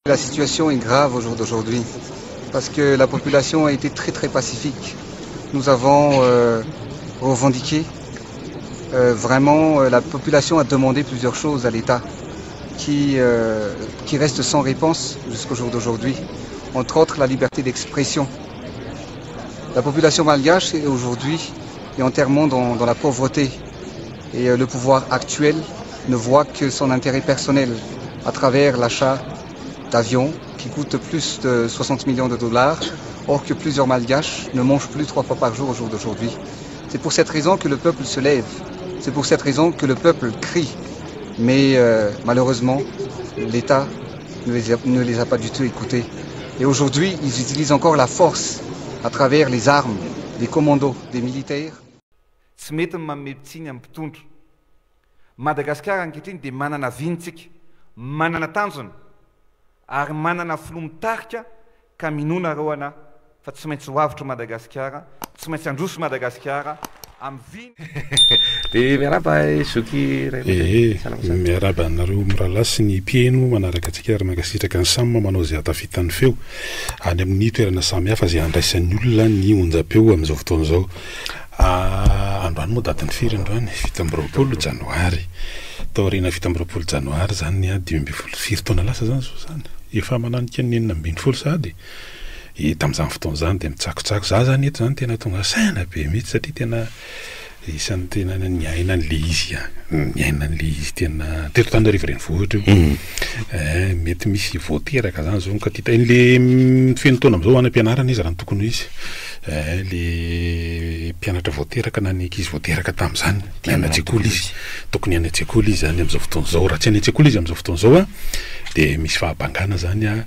La situation est grave au jour d'aujourd'hui parce que la population a été très très pacifique. Nous avons euh, revendiqué euh, vraiment euh, la population a demandé plusieurs choses à l'État qui, euh, qui reste sans réponse jusqu'au jour d'aujourd'hui. Entre autres la liberté d'expression. La population malgache est aujourd'hui est entièrement dans, dans la pauvreté et euh, le pouvoir actuel ne voit que son intérêt personnel à travers l'achat d'avions qui coûtent plus de 60 millions de dollars, or que plusieurs malgaches ne mangent plus trois fois par jour au jour d'aujourd'hui. C'est pour cette raison que le peuple se lève, c'est pour cette raison que le peuple crie. Mais euh, malheureusement, l'État ne, ne les a pas du tout écoutés. Et aujourd'hui, ils utilisent encore la force à travers les armes, des commandos, des militaires. Tsy mety ny manome tsiny amin'ny mpitondra. Madagasikara ankehitriny dia manana vina tsika, manana tanjona ary manana filoha mitarika ka minoa nareo ana fa tsy maintsy ho avotra Madagasikara, tsy maintsy handroso Madagasikara amin'ny vina. Dia miarahaba zoky ray Ee, aman-dreny. Salama salama. miarahaba anareo mirahalahy sy ny mpihaino manaraka antsika ary mankasitraka ny Sam manao izay hahatafita ny feo any amin'ny toerana samihafa izay handraisan'ny olona ny onjam-peo amin'izao fotoana izao. Androany moa datin'ny firy androany? 27 janoary. Taoriana 27 janoary izany 15 firy taona lasa izany izao izany? Efa mananika ny 16 sahady e. Tamin'izany fotoana izany dia mitsakotsako. Za izany eto izany tena tonga saina be mihitsy satria tena Isan'ny tena niaina an'ilay izy an, niaina an'ilay izy tena teto Antananarivo renivohitra io. Eh, mety misy vao teraka zany zao ka tita le feno taona am'zao any am-pianarana izy raha ny tokony ho izy. Eh, le mpianatra vao teraka na ny ankizy vao teraka tam'zany, ny any an-tsekoly izy. Tokony any an-tsekoly izy zany am'zao fotoana zao. Raha tsy any an-tsekoly izy am'zao fotoana zao an, de misy fahabangana zany an,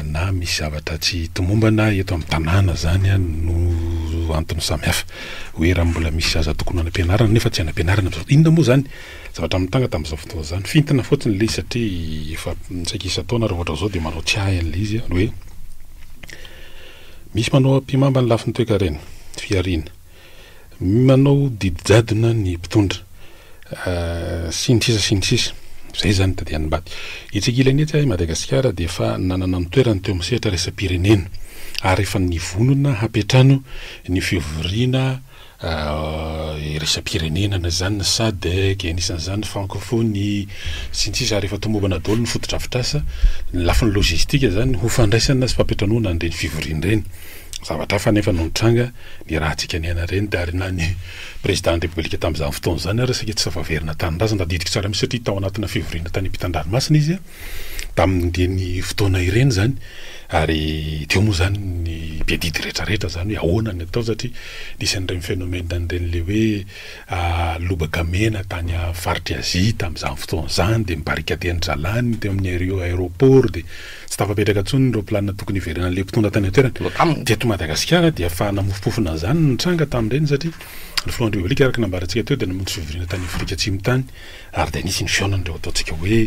na misy zavatra tsy tomombana eto amin'ny tanàna zany an no antony samihafa. Hoe raha mbola misy zaza tokony ho any am-pianarana nefa tsy any am-pianarana amin'izao, inona moa izany zavatra mitranga tamin'izao fotoana izany? Fintina fotsiny ilay izy satria efa saika isan-taona raha ohatra izao dia manao tsiahy an'ilay izy aho, ny hoe misy manao ampihimamba ny lafiny toekarena, fihariana, manao didy jadona ny mpitondra, Sy ny sisa sy ny sisa. Izay izany no tadiavin'ny Mbaty. Etsy ankilany etsy, i Madagasikara dia efa nanana ny toerany teo amin'ny sehatra iraisam-pirenena ary efa nivonona hampiantrano ny fivoriana iraisam-pirenena, na izany ny Sadc, anisan'izany ny Francophonie, sy ny sisa ary efa tomombana daholo ny fotodrafitrasa, ny lafiny lojistika izany ho fandraisana sy fampiantranoana an'ireny fivoriana ireny. Zavatra hafa anefa no nitranga, niarahantsika niaina ireny dia ary na ny Président-n'ny Repoblika tamin'izany fotoana izany ary saika tsy tafaverina an-tanindrazana, tadidiko tsara mihitsy satria tao anatina fivoriana tany ampitan-dranomasina izy tamin'ireny fotoana ireny izany ary teo moa izany ny mpiadidy rehetrarehetra izany hoe ahoana ny atao satria nisy an'ireny phénomène an'ireny le hoe lobaka mena tany faritr'i Asie tamin'izany fotoana izany dia ni-barricade-ndry zalahy ny teo amin'ny aéroport dia Tsy tafapetraka intsony ny roaplanina tokony hiverenan'ilay mpitondra tany an-toerana. Teto Madagasikara dia efa namofompofona an'izany ny nitranga tamin'ireny satria ny filohan'ny Repoblika araka ny nambarantsika teo dia namonjy fivoriana tany Afrika Atsimo tany ary dia nisy ny fihaonan'ireo ataontsika hoe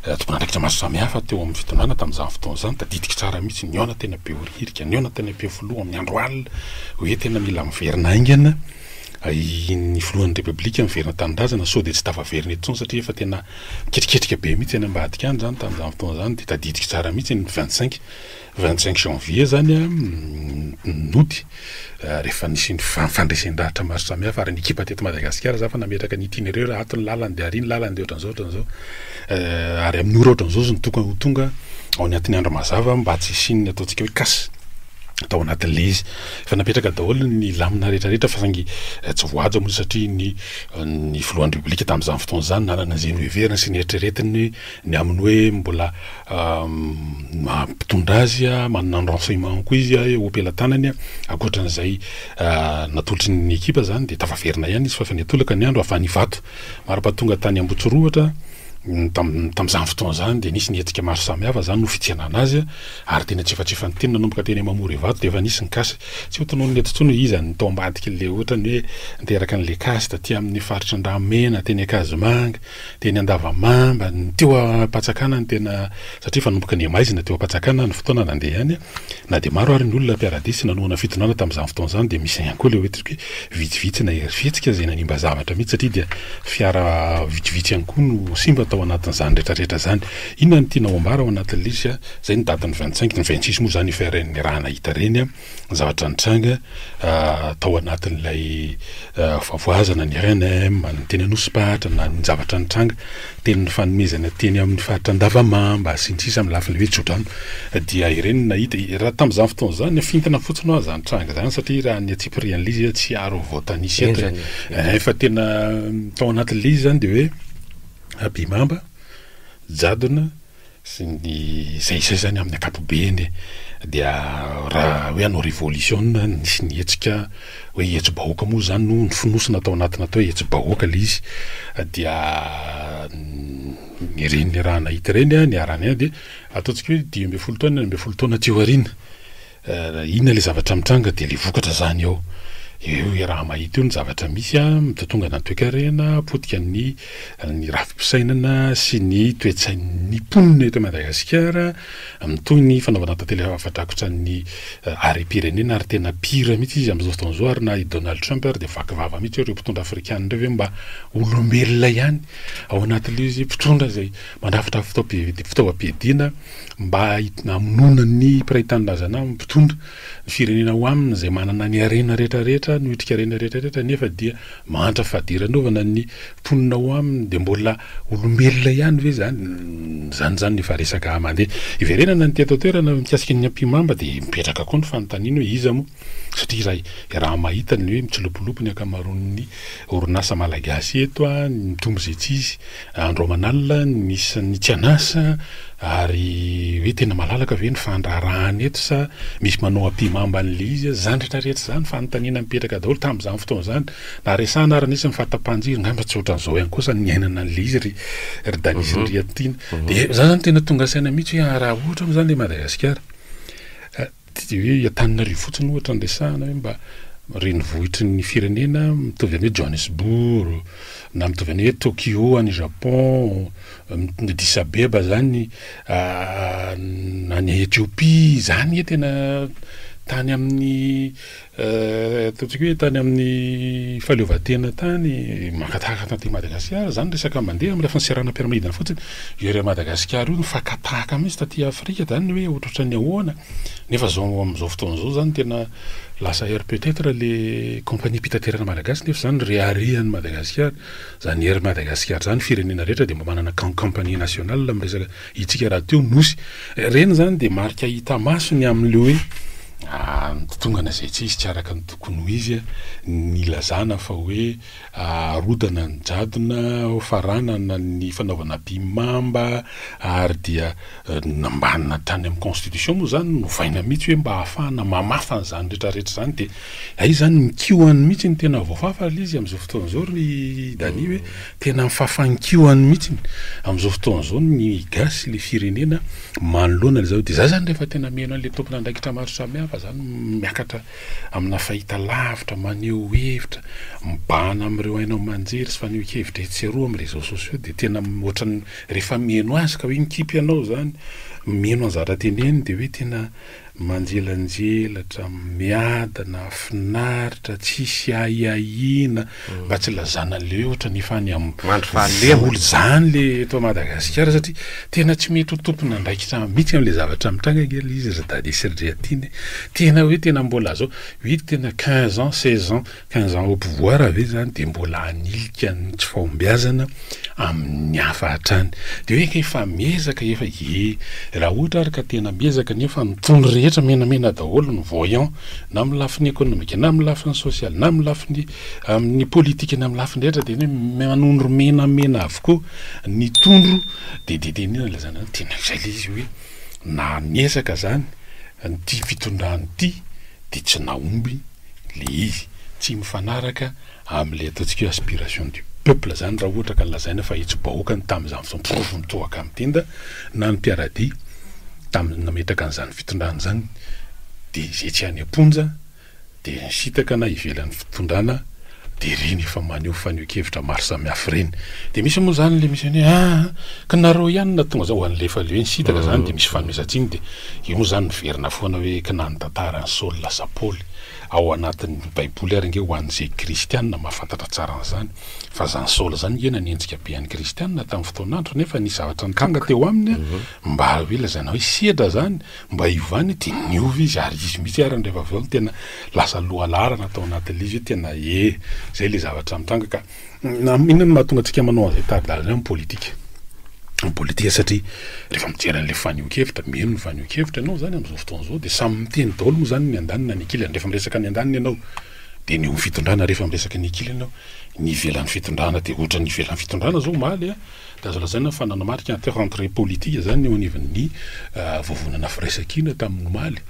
tompon'andraikitra maro samihafa teo amin'ny fitondrana tamin'izany fotoana izany. Tadidiko tsara mihitsy nihaona teny Behoririka, nihaona teny Ampefiloha amin'ny andro alina hoe tena mila miverina haingana ny filohan'ny Repoblika miverina an-tanindrazana sao dia tsy tafaverina eto intsony satria efa tena Miketriketrika be mihitsy any ambadika any zany tamin'izany fotoana izany dia tadidiko tsara mihitsy ny 25 25 janvier zany a nody rehefa nisy ny fandresen-dahatra maro samihafa ary ny ekipa teto Madagasikara za fa nametraka ny itinéraire ato ny lalany dia ary ny lalany dia ohatran'izao ohatran'izao ary amin'ny ora ohatran'izao izy no tokony ho tonga ao anatin'ny andro mazava mba tsy hisian'ny ataontsika hoe casse tao anatin'ilay izy. Efa napetraka daholo ny lamina rehetra rehetra fa saingy tsy voahaja moa satria ny ny filohan'ny Repoblika tamin'izany fotoana izany nanana izay noheveriny sy neritreretiny ny amin'ny hoe mbola maha mpitondra azy, manana ny renseignement koa izy eo am-pelatanany. Ankoatran'izay natolotry ny ekipa izany dia tafaverina ihany izy fa efa niatolaka ny andro avy any Ivato. Mari-pahatonga tany Ambohitsirohitra tamin'izany fotoana izany dia nisy ny hetsika maro samihafa izany no fitsenana azy ary teny antsefatsefany teny nanomboka teny Mamory Ivato dia efa nisy ny cas. Tsy ho tononina eto intsony hoe iza no tao ambadik'ilay ohatrany hoe niteraka an'ilay cas taty amin'ny faritra Andranomena, teny Ankazomanga, teny Andavamamba, ny teo Ampatsakana no tena satria efa nanomboka nihamaizina teo Ampatsakana ny fotoana nandeha ihany. Na dia maro ary ny olona mpiara-dia sy nanohana fitondrana tamin'izany fotoana izany dia misy ihany koa ilay hoe hoe vitsivitsy na hery fihetsika izay nanimba zavatra mihitsy satria dia fiara vitsivitsy ihany koa no simba tao. tao anatin'izany rehetra rehetra izany. Inona no tianao ambara ao anatin'ilay izy a? Izay ny datin'ny 25, ny 26 moa izany efa ireny raha nahita ireny a, ny zavatra nitranga tao anatin'ilay favoazana ny rnm, ny teny Anosipatrana, na ny zavatra nitranga teny nifanomezana teny amin'ny faritra Andavamamba sy ny sisa amin'ny lafiny hoe tsodrano dia ireny no nahita. Raha tamin'izany fotoana izany, fintina fotsiny hoa izany tranga izany satria raha ny antsipirian'ilay izy tsy ary ho voatanisa eto e. Efa tena tao anatin'ilay izy izany dia hoe Bimamba, jadona, sy ny izay izay zany amin'ny ankapobeny e, dia raha hoe hanao revolisiona nisy ny hetsika hoe hetsi-bahoaka moa zany no nofonosina tao anatina atao hoe hetsi-bahoaka le izy dia ireny raha nahita ireny a, niarahana dia ataontsika hoe 15 taona 16 taona aty aoriana Inona ilay zavatra mitranga dia ilay vokatra izany eo. Eo iaraha-mahita eo ny zavatra misy an, mitotongana ny toekarena, potika ny ny rafi-pisainana sy ny toe-tsain'ny mponina eto Madagasikara, mitohy ny fanaovana tantely afa-drakotra ny harem-pirenena ary tena pire mihitsy izy amin'izao fotoana izao ary na i Donald Trump ary dia vaky vava mihitsy hoe ireo mpitondra afrikana ireo ve mba olombelona ihany ao anatin'ilay izy mpitondra izay mandrafitra fitaovam-piadiana mba hamonoana ny mpiray tanindrazana aminy, mpitondra ny firenena ho aminy izay manana ny harena rehetra rehetra, ny otrikarena rehetra rehetra nefa dia mahantra fadiranovana ny mponina ao aminy dia mbola olombelona ihany ve izany? Izany izany no efa resaka mandeha. Iverenana ny teto an-toerana mikasika ny ampihimamba dia mipetraka koa ny fanontaniana hoe iza moa? Satria raha raha mahita ny hoe mitsilopilopy ny ankamaroan'ny orinasa malagasy eto, mitombo izay tsy izy, Andro aman'alina ny isan'ny tsy an'asa ary hoe tena malalaka ve ny fandraharahana eto sa misy manao ampihimamba an'ilay izy? Izany rehetra rehetra izany fanontaniana mipetraka daholo tamin'izany fotoana izany. Na resahana ary nisy ny fahatapahan-jiro, angamba tsy ohatran'izao ihany kosa ny niainana an'ilay izy ry ry Dany sy ry Riatiana. Dia izaho izany tena tonga saina mihitsy hoe raha ohatra moa izany ilay Madagasikara Tsy dia hoe Antananarivo fotsiny ohatra no resahana hoe mba renivohitry ny firenena mitovy amin'ny hoe Johannesburg na mitovy amin'ny hoe Tokyo any Japon, Addis Abeba zany any Ethiopie, zany nge tena tany amin'ny Ataontsika hoe tany amin'ny fahaleovantena tany, maka tahaka taty Madagasikara, izany resaka mandeha amin'ny lafiny seranam-piaramanidina fotsiny, io Air Madagascar io nifaka tahaka mihitsy taty Afrika, izany hoe ohatrohatran'ny ahoana, nefa izao amin'izao fotoana izao izany tena lasa air peut être le compagnie-pitaterana malagasy nefa izany reharehan'i Madagasikara, izany Air Madagascar izany, firenena rehetra dia mba manana compagnie nationale amin'ny resaka Itsika rahateo nosy. Ireny izany dia marika hita maso ny amin'ilay hoe nitotongana izay tsy izy, tsy araka ny tokony ho izy, nilazana fa hoe arodana ny jadona, faranana ny fanaovana ampihimamba ary dia nambanina hatrany amin'ny constitution moa izany, novaina mihitsy hoe mba hahafahana mamafa an'izany rehetra rehetra izany dia hay izany ny kihony mihitsy no tena voafafa ilay izy amin'izao fotoana izao ry Dany hoe Tena mifafankiho any mihitsy amin'izao fotoana izao ny gasy le firenena manoloana an'izao dia za zany rehefa tena mihaino an'le tompon'andraikitra maro samihafa zany miakatra amina fahita lavitra maneho hevitra mibahana amin'ireo haino aman-jery sy fanehoan-kevitra etsy sy eroa amin'ny réseaux sociaux dia tena ohatran'ny rehefa mihaino azy ka hoe mikipy ianao zany mihaino ny zavatra teneniny dia hoe tena Manjelanjelatra, miadana, finaritra, tsisy ahiahiana, mba tsy ilazana an'le hoe ohatran'ny efa any amin'ny voly zany le eto Madagasikara satria tena tsy mety ho tompon'andraikitra mihitsy amin'le zavatra mitranga ange le izy ry Daddy sy ry Riatiana e! Tena hoe tena mbola zao, oui tena 15 ans, 16 ans, 15 ans au pouvoir ve zany de mbola hanilika ny tsy fahombiazana amin'ny hafa hatrany. De hoe efa miezaka efa ie, raha ohatra ary ka tena miezaka nefa ny tondro rehetra menamena daholo ny voyant na amin'ny lafiny ekonomika na amin'ny lafiny sosialy na amin'ny lafiny amin'ny politika na amin'ny lafiny rehetra de hoe manondro menamena avokoa ny tondro de de de inona ilazana an'izany tena izay le izy hoe na miezaka zany ity fitondrana ity de tsy nahomby le izy, tsy mifanaraka amin'ilay ataontsika hoe aspiration du peuple zany raha ohatra ka lazaina fa hetsi-bahoaka ny tamin'izany fotoana, porofo mitohaka amin'ny tenda na ny mpiara-dia tamin'ny nametraka an'izany fitondrana izany dia izay tsy any am-ponja dia nisintaka na ivelan'ny fitondrana. Dia ireny efa maneho fanehoan-kevitra maro samihafa ireny. Dia misy moa izany ilay misy hoe aa ka nareo ihany no nahatonga izao, ho an'ilay efa le hoe nisintaka izany dia misy fanomezan-tsiny dia io moa izany miverina foana hoe k'na ny tantaran'i Saoly lasa Paoly ao anatin'ny baiboly ary ange ho an'izay kristiana mahafantatra tsara an'izany fa izany Saoly izany ange nanenjika be an'ny kristiana tamin'ny fotoan'andro nefa nisy zavatra nitranga teo aminy mba hoe lazaina hoe sedra izany Mba hiovany dia niova izy ary izy mihitsy ary rehefa avy eo no tena lasa lohalaharana tao anatin'ilay izy hoe tena ee zay ilay zavatra mitranga ka na inona no mahatonga antsika manao an'izay tari-dalana eo amin'ny politika? Amin'ny politika satria rehefa mijery an'ilay fanehoan-kevitra, mino ny fanehoan-kevitra ianao izany amin'izao fotoana izao dia samy miteny daholo moa izany ny andaniny na ny ankilany. Rehefa miresaka ny andaniny ianao dia ny eo amin'ny fitondrana, rehefa miresaka ny ankilany ianao ny ivelan'ny fitondrana dia ohatran'ny ivelan'ny fitondrana izao omaly a. Dia azo lazaina fa nanamarika ny rentrée politique izany ny eo anivon'ny Vovonana Firaisankina tamin'ny omaly.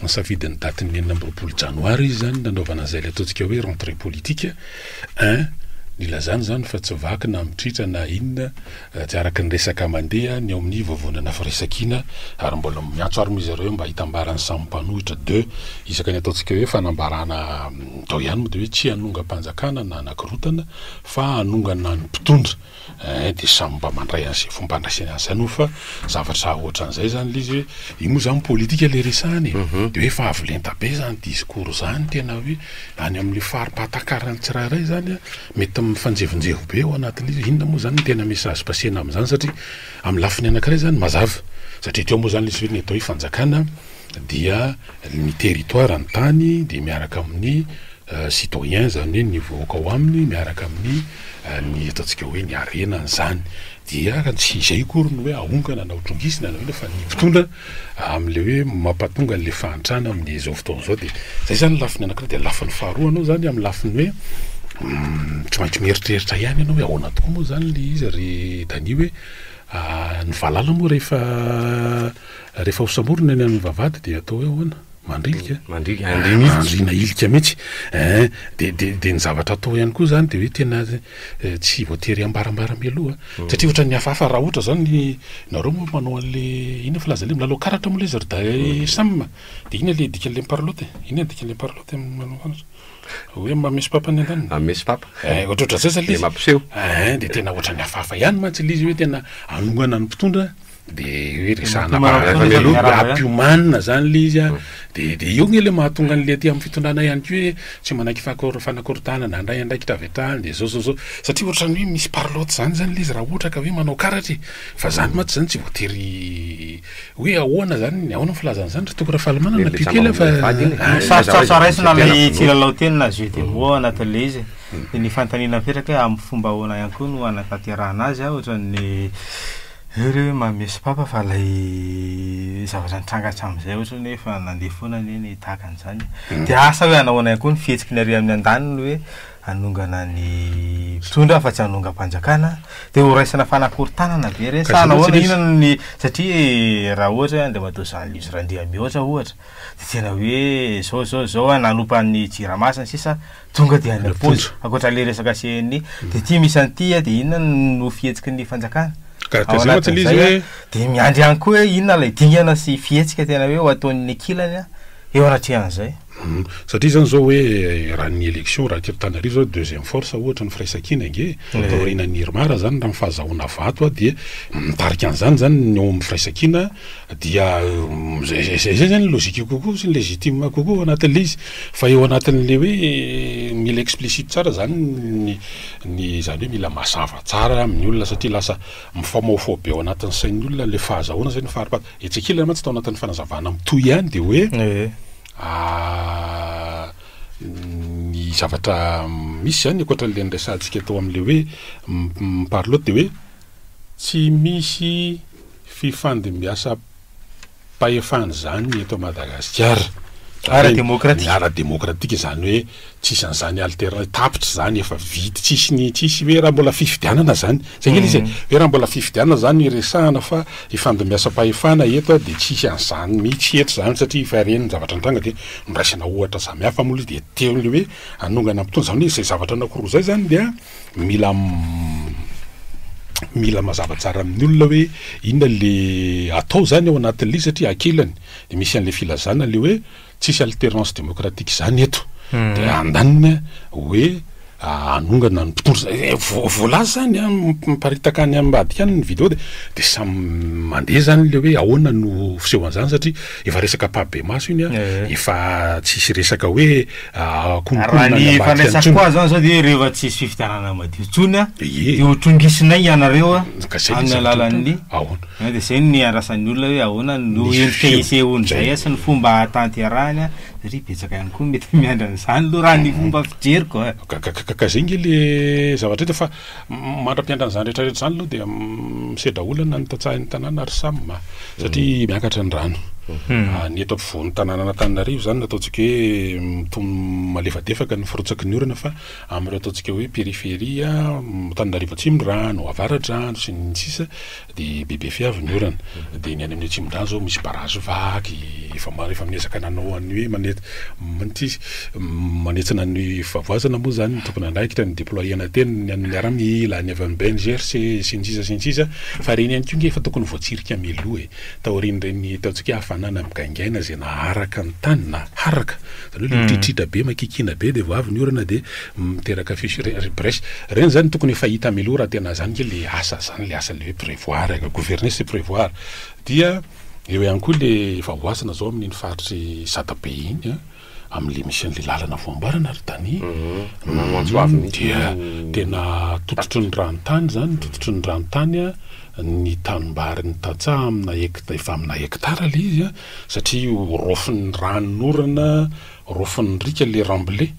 Nisafidy ny datin'ny 26 janoary izy izany nanaovana an'izay ilay ataontsika hoe rentrée politique. Un, nilazany izany fa tsy vaky na mitritra na inona, tsy araka ny resaka mandeha ny ao amin'ny Vovonana Firaisankina ary mbola miantso ary moa izy ireo mba hitambaran'ny samy mpanohitra. Deux, isaka ny ataontsika hoe fanambarana tao ihany moa dia hoe tsy hanongam-panjakana na hanakorontana fa hanongana ny mpitondra. Eh dia samy mba mandray an'izay fomba andraisany azy zany fa zavatra ohatran'izay zany le izy hoe io moa zany politika le resahana e, de hoe efa avo lenta be zany discours zany tena hoe any amin'le fari-pahatakaran'ny tsirairay zany a mety mifanjevonjevo be ao anatin'le izy, inona moa zany no tena message pasena amin'izany satria amin'ny lafiny anankiray zany mazava satria teo moa zany le izy hoe ny atao hoe fanjakana dia ny territoire ny tany dia miaraka amin'ny citoyen izany hoe ny vahoaka ao aminy miaraka amin'ny ny ataontsika hoe ny harenany izany dia tsy izay akory no hoe ahongana na hotrongisina na inona fa ny mpitondra amin'ilay hoe mampatonga an'ilay fahantrana amin'izao fotoana izao dia izay izany ny lafiny anankiray dia lafiny faharoa anao izany amin'ny lafiny hoe tsy maintsy mieritreritra ihany ianao hoe ahoana tokoa moa izany ilay izy ry Dania hoe ny valala moa rehefa rehefa hosamborina eny amin'ny vavahady dia atao hoe ahoana? Mandrilika? Mandrilika, andriana ilika. Andriana ilika mihitsy. Ein, de de de ny zavatra atao ihany koa zany de hoe tena tsy voatery ambarambara mialoha. Satria ohatran'ny hafahafa raha ohatra zany ny nareo moa manao an'le inona filaza an'le milalao karatra moa le izy ry dahy Sam? De inona le dikan'le miparlotte e? Inona ny dikan'le miparlotte amin'ny milalao karatra? Hoe manome sopapa ny andaniny? Manome sopapa. Ein, ohatrohatran'izay zany le izy. Le mampiseho. Ein, de tena ohatran'ny hafahafa ihany mantsy le izy hoe tena hanongana ny mpitondra. De hoe resahana mialoha, ampiomanina zany le izy an, de de eo nge le mahatonga an'le aty amin'ny fitondrana ihany koa hoe tsy manaiky fakor- fanakorontanana, handray andraikitra avy hatrany de zao zao zao, satria ohatran'ny hoe misy parlotte zany zany le izy raha ohatra ka hoe manao karatra e, fa zany mantsy zany tsy voatery hoe ahoana zany, ahoana ny filazana an'izany ry Toky Rafalimanana, ampio kely aho fa. Sarotsarotra raisina ilay tsilalao teny na jeu de mots ao anatin'ilay izy e, de ny fanontaniana mipetraka hoe amin'ny fomba ahoana ihany koa no hanatanterahana azy an, ohatran'ny. Eo re hoe manome sopapa fa ilay zavatra nitranga hatramin'izay ohatrany hoe efa nandeha foana anie ny tahaka an'izany e. Dia asa hoe hanao ahoana ihany koa ny fihetsiky ny ary amin'ny andaniny hoe hanongana ny mpitondra fa tsy hanongam-panjakana. Dia ho raisina fanakorontanana ve re sa hanao ahoana? Inona ny satria raha ohatra hoe Andriamatoa Jean Louis Randriamihoatra ohatra dia tena hoe zao zao zao an, nanompa ny jirama sy ny sisa Tonga dia any am-ponja. Ankoatra ilay resaka CNI. Dia ity misy an'ity dia inona no fihetsiky ny fanjakana? Ka Ao zay mantsy ilay izy anatin'izay hoe. Dia miandry ihany koa hoe inona ilay dingana sy fihetsika tena hoe ho ataon'ny ankilany eo anatrehan'izay. Satria izany izao hoe raha ny élection raha aty Antananarivo izao deuxième force ohatra ny firaisankina ange taorianan'ny IRMAR izany raha ny fahazahoana vato dia mitarika an'izany izany ny ao amin'ny firaisankina Dia zay zay zany ny logique kokoa sy ny legitime kokoa ao anatin'ilay izy. Fa eo anatin'ilay hoe mila explicite tsara zany ny ny izany hoe mila mazava tsara amin'ny olona satria lasa mifamahofaho be ao anatin'ny sain'ny olona ilay fahazahoana zay ny fari-pa-, etsy ankilany mantsy tao anatin'ny fanazavana mitohy ihany dia hoe ny zavatra misy zany ankoatran'ilay niresahantsika tao amin'ilay hoe mi-parlotte dia hoe tsy misy fifandimbiasam-pahefana izany ny eto Madagasikara. Ara-demokratika. Ara-demokratika izany hoe tsisy an'izany alternance, tapitra izany efa vita, tsisy ny, tsisy hoe raha mbola fifidianana izany, zay nge le izy e, hoe raha mbola fifidianana izany no iresahana fa ifandimbiasam-pahefana eto dia tsisy an'izany mihitsy eto izany satria efa ireny ny zavatra nitranga dia noraisina ohatra samihafa moa le izy dia teo le hoe hanongana mpitondra, izany hoe izay zavatra anankiroa izay izany dia Mila mila mazava tsara amin'ny olona hoe inona le atao zany ao anatin'le izy satria ankilany de misy an'le filazana le hoe tsisy alternance démocratique zany eto de andaniny hoe. Hanongana ny mpitondra zay voalaza zany an, miparitaka any ambadika any ny video de de samy mandeha zany le hoe ahoana no fisehoan'izany satria efa resaka ampahibemaso iny an, efa tsisy resaka hoe Raha kononkonona any ny ambadika any fandraisako intsony. azy zany zao de rehefa tsisy fifidianana madio intsony an, Ie. de ho trongisinay ianareo an, Ka zay le amin'ny zavatra alalan'ny mitranga. Ahoana? De zay no niandrasan'ny olona hoe ahoana no Ny endrika feo. hisehoan'izay Zay. an sy ny fomba hahatanterahany an. Satria betsaka ihany koa mety miandry an'izany aloha raha ny fomba fijeriko a. Ka ka ka zay nge le zavatra hita fa mandra-piandry an'izany rehetra rehetra izany aloha dia misedra olana ny tantsaha ny tanàna ry Sam a, satria miakatra ny rano. Ny eto ampovoan'ny tanànan'Antananarivo izany no ataontsika hoe mitom malefadefaka ny firotsaky ny orana fa amin'ireo ataontsika hoe périphérie, Antananarivo atsimo rano, avaradrano sy ny sisa Dia bebe fiavy ny orana. Dia ny any amin'ny Atsimondrano izao misy barrage vaky, efa maro efa miezaka nanao an'ny hoe mane- manitsy manetsina ny fahavoazana moa izany ny tompon'andraikitra, ny deployer-na teny ny an'ny miaramila, ny avy amin'ny BNGRC, sy ny sisa sy ny sisa. Fa ireny ihany koa ange efa tokony voatsirika mialoha e. Taorian'ireny ataontsika hoe hafanana migaingaina izay naharaka ny tany, naharaka. Izany hoe ilay mitritritra be, makikina be dia vao avy ny orana dia miteraka fissure, ry brèche. Ireny izany tokony efa hita mialoha raha tena izany ange ilay asa izany, ilay asa ilay hoe prévoir e, gouverner c'est prévoir. Dia eo ihany koa ilay efa voasana izao amin'iny faritr'i Sadabe iny an, amin'ilay misy an'ilay lalana voamboarana ry Dany, dia tena tototry ny ranontany izany, tototry ny ranontany an, ny tanimbary ny tantsaha amina hecta, efa amina hectare ilay izy an, satria io raofin'ny ranon'orana, raofin'ny riaka ilay remblai,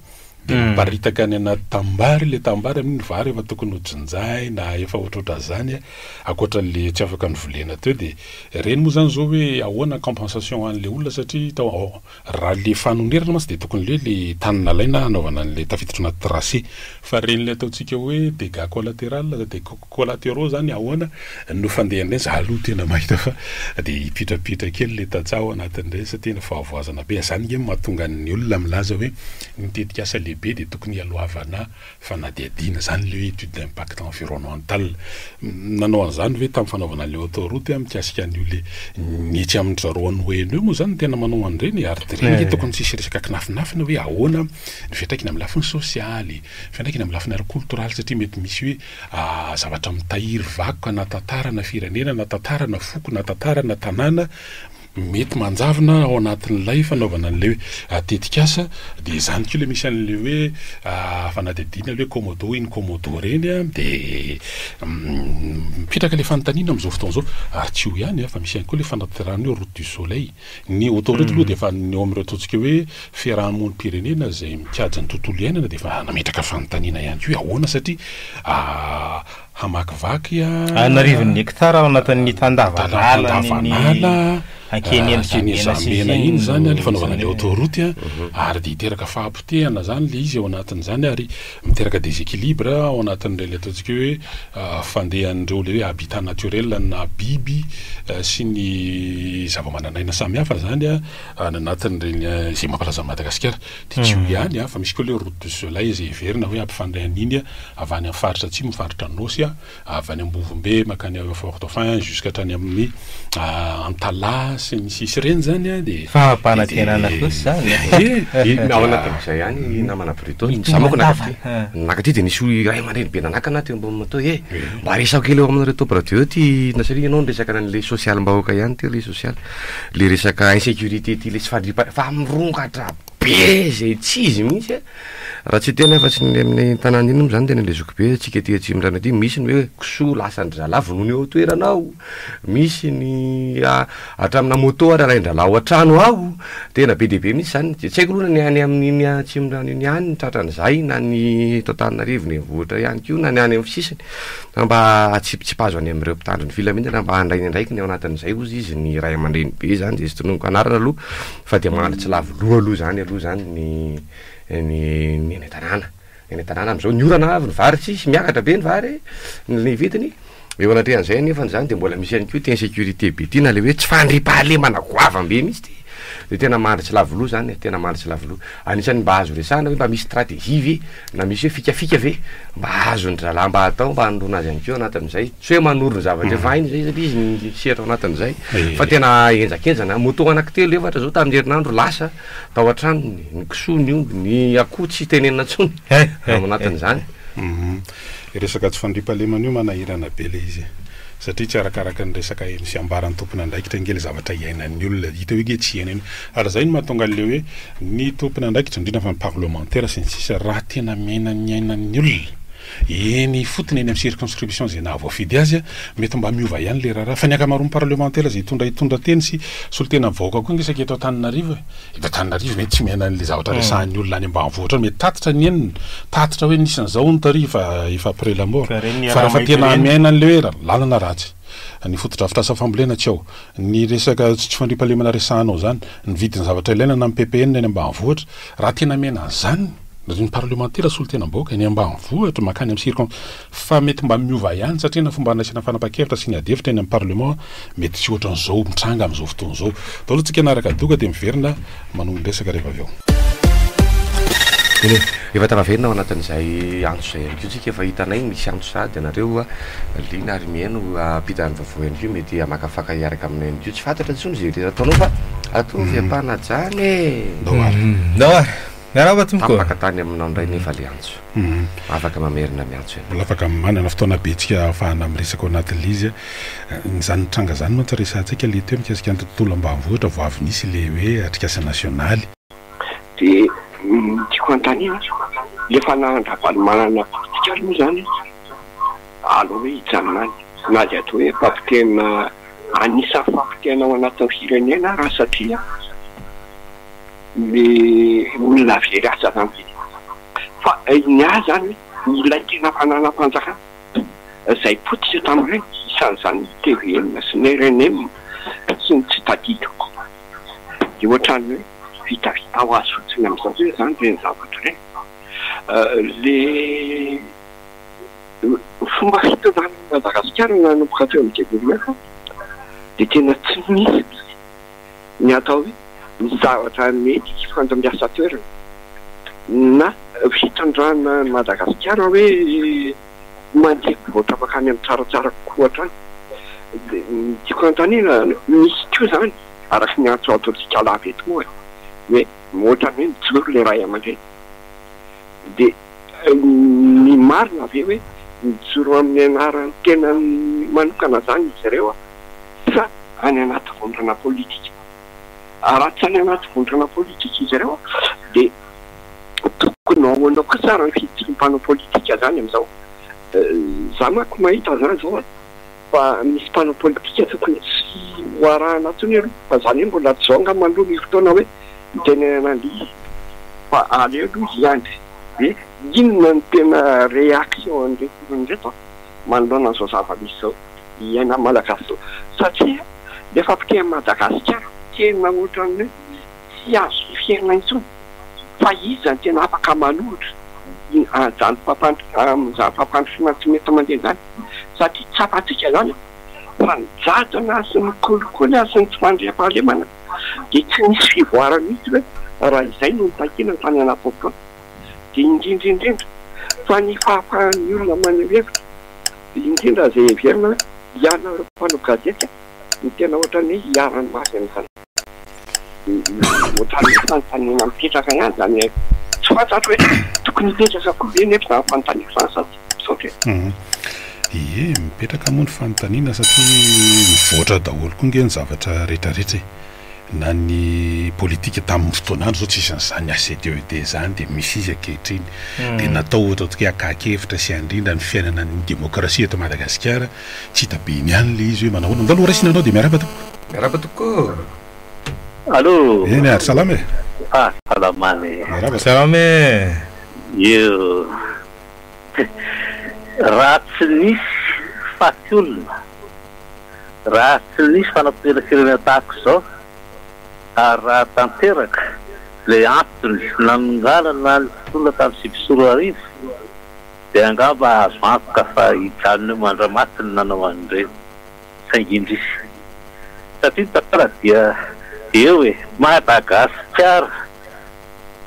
dia miparitaka any anaty tanimbary ilay tanimbary amin'iny vary efa tokony ho jinjaina, efa ohatrohatran'izany an, ankoatra an'ilay tsy afaka novolena teo, dia ireny moa izany izao hoe ahoana compensation an'ilay olona satria tao ao, raha ilay fanonerana mantsy dia tokony ilay hoe ilay tany nalaina hanaovana an'ilay tafiditra anaty tracé, fa ireny ilay ataontsika hoe dégâts collatéral, dégâts Collatéraux zany ahoana no fandehan'ireny? Za aloha tena mahita fa de hipitrapitra kely le tantsaha ao anatin'ireny satria tena fahavoazana be. Zany nge no mahatonga ny olona milaza hoe ny tetikasa lehibe de tokony hialohavana fanadihadiana, zany le hoe étude d'impact environnemental. Nanao an'izany ve tamin'ny fanaovana an'le autoroute aho mikasika an'io le ny etsy amin-dry zareo any Oeno eo moa zany no tena manao an'ireny e, ary de ireny nge tokony tsisy resaka kinafinafina hoe ahoana ny fiantraikany amin'ny lafiny sosialy, fiantraikany amin'ny lafiny ara-koltoraly satria mety misy hoe zavatra mitahiry vakoka na tantara na firenena na tantara na foko na tantara na tanàna mety manjavona ao anatin'ilay fanaovana an'ilay hoe tetikasa dia izany koa ilay misy an'ilay hoe fanadihadiana ilay hoe Komodo iny Komodo ireny dia mipetraka ilay fanontaniana amin'izao fotoana izao ary tsy io ihany fa misy ihany koa ilay fanatanterahana hoe route du soleil. Ny autorité aloha dia efa ny eo amin'ireo ataontsika hoe fiarahamonim-pirenena izay mikajy ny tontolo iainana dia efa nametraka fanontaniana ihany koa hoe ahoana satria hamakivaky An'arivony hectare ao anatin'ny tandavanala tandavanala Ankeny Zamena iny izany ilay fanaovana ilay autoroute ary dia hiteraka fahapotehana izany ilay izy ao anatin'izany ary miteraka déséquilibre ao anatin'ireny ataontsika hoe fandehan'ireo ilay hoe habitat naturel na biby sy ny zava-manan'aina samihafa izany any anatin'ireny izay mampalaza an'i Madagasikara. Dia tsy io ihany fa misy koa ilay route du soleil izay heverina hoe hampifandray an'iny avy any amin'ny faritra atsimo, faritra Anôsy, avy any Ambovombe mankany Fort Dauphin jusqu'à hatrany amin'ny Antalaha sy ny sisa ireny izany dia Fampanantenana kosa izany e! Ao anatin'izay ihany namana Bruto, za manko nakaty, nakaty dia nisy ray aman-dreny be nanakana teo ambony moto hoe mba resaho kely eo aminareo top radio ity na satria ianao niresaka an'ilay sosialim-bahoaka ihany teo ilay sosialy, ilay resaka insécurité ity ilay tsy fandriampahalemana fa mirongatra be izay tsy izy mihitsy a! Raha tsy hiteny afa-tsy ny amin'ny tanàna iny moa izany tena ilay zokibe antsika aty Atsimondrano aty, misy ny hoe kisoa lasan-dry zalahy vonoina eo an-toerana ao, misy ny hatramina moto ary alain-drahalahy ao an-trano ao, tena be dia be mihitsy izany, dia tsy haiko aloha na ny any amin'iny Atsimondrano iny ihany no tratran'izay na ny eto Antananarivo renivohitra ihany koa na ny any amin'ny sisiny, fa mba atsipitsipazo any amin'ireo mpitandro ny filaminana mba handray ny andraikiny ao anatin'izay hozy izy ny ray aman-dreny be izany, izay tsy tononiko anarana aloha fa dia mandry tsy lavo loha aloha izany aloha izany ny ny ny any an-tanàna, ny any an-tanàna amin'izao ny orana avy ny vary tsisy, miakatra be ny vary ny vidiny, eo anatrehan'izay anefany izany dia mbola misy ihany koa ity insécurité be ity na le hoe tsy fandriampahalemana goavambe mihitsy ity. De tena mandry tsy lavo loha zany e, tena mandry tsy lavo loha. Anisan'ny mba azo resahana hoe mba misy stratégie ve na misy hoe fikafika ve mba azon-dry zalahy mba atao mba hanoroana azy ihany koa anatin'izay. Tsy hoe manoro ny zavatra efa hainy izay satria izy misehatra ao anatin'izay fa tena henjakenjana. Moto anankitelo efatra zao tamin'ny herinandro lasa tao an-tranony, ny kisoa, ny omby, ny akoho tsy tenenina intsony ao anatin'izany. Resaka tsy fandriampahalemana io manahirana be le izy e. Satria tsy arakaraka ny resaka heno sy ambaran'ny tompon'andraikitra ange le zavatra iainan'ny olona. Hita hoe ange tsy iainany. Ary zay no mahatonga an'le hoe ny tompon'andraikitra, indrindra fa ny parlemantera sy ny sisa, raha tena miaina ny iainan'ny olona eny ifotony, eny amin'ny circonscription izay nahavoafidy azy, mety mba miova ihany le raharaha. Fa ny ankamaroan'ny parlemantera izay hitondra hitondra teny sy solontenan'ny vahoaka koa ange saika eto Antananarivo e. Eto Antananarivo mety tsy miaina an'ilay zavatra resahan'ny olona any ambanivohitra any, mety tatitra ny henony, tatitra hoe nisy an'izao hono tary fa efa après la mort. Fa ireny Fa raha iaraha-mahita tena ireny. miaina an'ilay hoe lalana ratsy, ny fotodrafitrasa fambolena tsy ao, ny resaka tsy fandriampahalemana resahanao izany, ny vidin'ny zavatra ilaina na ny PPN any ambanivohitra, raha tena miaina an'izany ry parlemantera solontenam-bahoaka eny ambanivohitra mankany amin'ny circon, Fa mety mba miova ihany satria na fomba handraisana fanapahan-kevitra sy ny adihevitra eny amin'ny parlement mety tsy ohatran'izao mitranga amin'izao fotoana izao. Daholo tsika hanaraka doka dia miverina manohy ny resaka rehefa avy eo. Eny e, efa tafaverina ao anatin'izay antso izay ihany koa tsika, efa hitanay misy antso sahady ianareo liana ary mihaino hampita ny vaovao ihany koa, mety hamakafaka hiaraka aminay ihany koa, tsy fantatra intsony izay rehetra ataonao fa ataovy am-panajana e! Ndao ary. Ndao ary. Miarahaba tompoko. Tapaka tany aminao indray nefa le antso. Afaka mamerina miantso ianao. Mbola afaka manana fotoana betsika ahafahana miresaka ao anatin'ilay izy. Izany tranga izany mantsy resahantsika ilay teo mikasika ny tontolo ambanivohitra vao avy nisy ilay hoe atrikasa nasionaly. Dia ny tiako hanontaniana, ilay fanahan-dRavalomanana politika ary moa izany aleo hoe hijanona any na dia atao hoe fampotehana anisan'ny fampotehana ao anatin'ny firenena ary satria ny olona very asa zany ve? Fa ny ahy zany hoe ilay tena fananam-panjakana izay potika tamin'ireny, isan'izany ny tvm sy ny rnm sy ny tsy tadidiko, dia ohatran'ny hoe vitavita ho azy fotsiny amin'izao ve zany ireny zavatra ireny? Le fomba fitondrana an'i Madagasikara nanomboka teo amin'ny 2009 dia tena tsy nisy ny atao hoe ny zavatra mety hifandimbiasan-toerana na fitondrana an'i Madagasikara hoe mandeha mivoatra mankany amin'ny tsaratsara kokoa hatrany. Dia ny tiako hanontaniana, misy koa izany araka ny antso ataontsika lava eto moa e, hoe ohatran'ny hoe mijoro ilay ray aman-dreny. Dia ny marina ve hoe mijoro amin'ny anaran'ny tenany manokana izany izy ireo sa any anaty vondrona politika. Raha tsy any anaty vondrona politika izy ireo dia tokony ho ahoana kosa ary ny fihetsiky ny mpanao politika izany amin'izao? Za manko mahita izany izao fa misy mpanao politika tokony tsy ho arahana intsony aloha fa izany hoe mbola tsy izao angamba aloha ny fotoana hoe hitenenana an'ilay izy fa aleo aloha hiandry hoe inona no tena réaction an'ireto olona ireto manoloana an'izao zava-misy izao. Iainan'ny Malagasy izao satria le fampitehan'i Madagasikara tena ohatran'ny hoe tsy azo heverina intsony fa iza no tena afaka manohitra an'izany amin'izany fampandrosoana tsy mety mandeha izany satria tsapantsika izany fa ny jadona sy ny kolikoly sy ny tsy fandriampahalemana dia tsy nisy fivoarana mihitsy hoe raha izay no notakiana tany anatin'ny fotoana dia indrindra indrindra fa ny fahafahan'ny olona maneho hevitra Indrindra izay heverina hoe ianareo mpanao gazety no tena ohatran'ny hoe iharan'ny mafy amin'izany. Dia ohatran'ny hoe fanontaniana mipetraka ihany izany e. Tsy fantatro hoe tokony hipetraka koa ve nefa izany fanontaniako izany sa tsia. Misaotra e. Ie, mipetraka moa ny fanontaniana satria mivoatra daholo koa ange ny zavatra rehetrarehetra e. Na ny politika tamin'ny fotoan'andro zao tsisy an'izany ACDED zany dia misy izy ankehitriny. Dia natao ohatra ataontsika hoe hakan-kevitra sy handrindra ny fiainana ny demokrasia eto Madagasikara. Tsy hita be eny ihany ilay izy hoe manao ahoana. Ndao aloha raisina ianao dia miarahaba tompoko. Miarahaba tompoko ô. Allô. Eny ary, salama e. Ah, salama e. Miarahaba. Salama e. Io. Raha tsy nisy faty olona. Raha tsy nisy fanapotehana firenena tahaka izao ary raha tanteraka ilay antony nanonganana ny mpitolona tamin'ny 2009 dia angamba azo antoka fa hijanona eo mandramaty ny nanao an'ireny. Saingy indrisy. Satria ny tantara dia Eo e! Madagasikara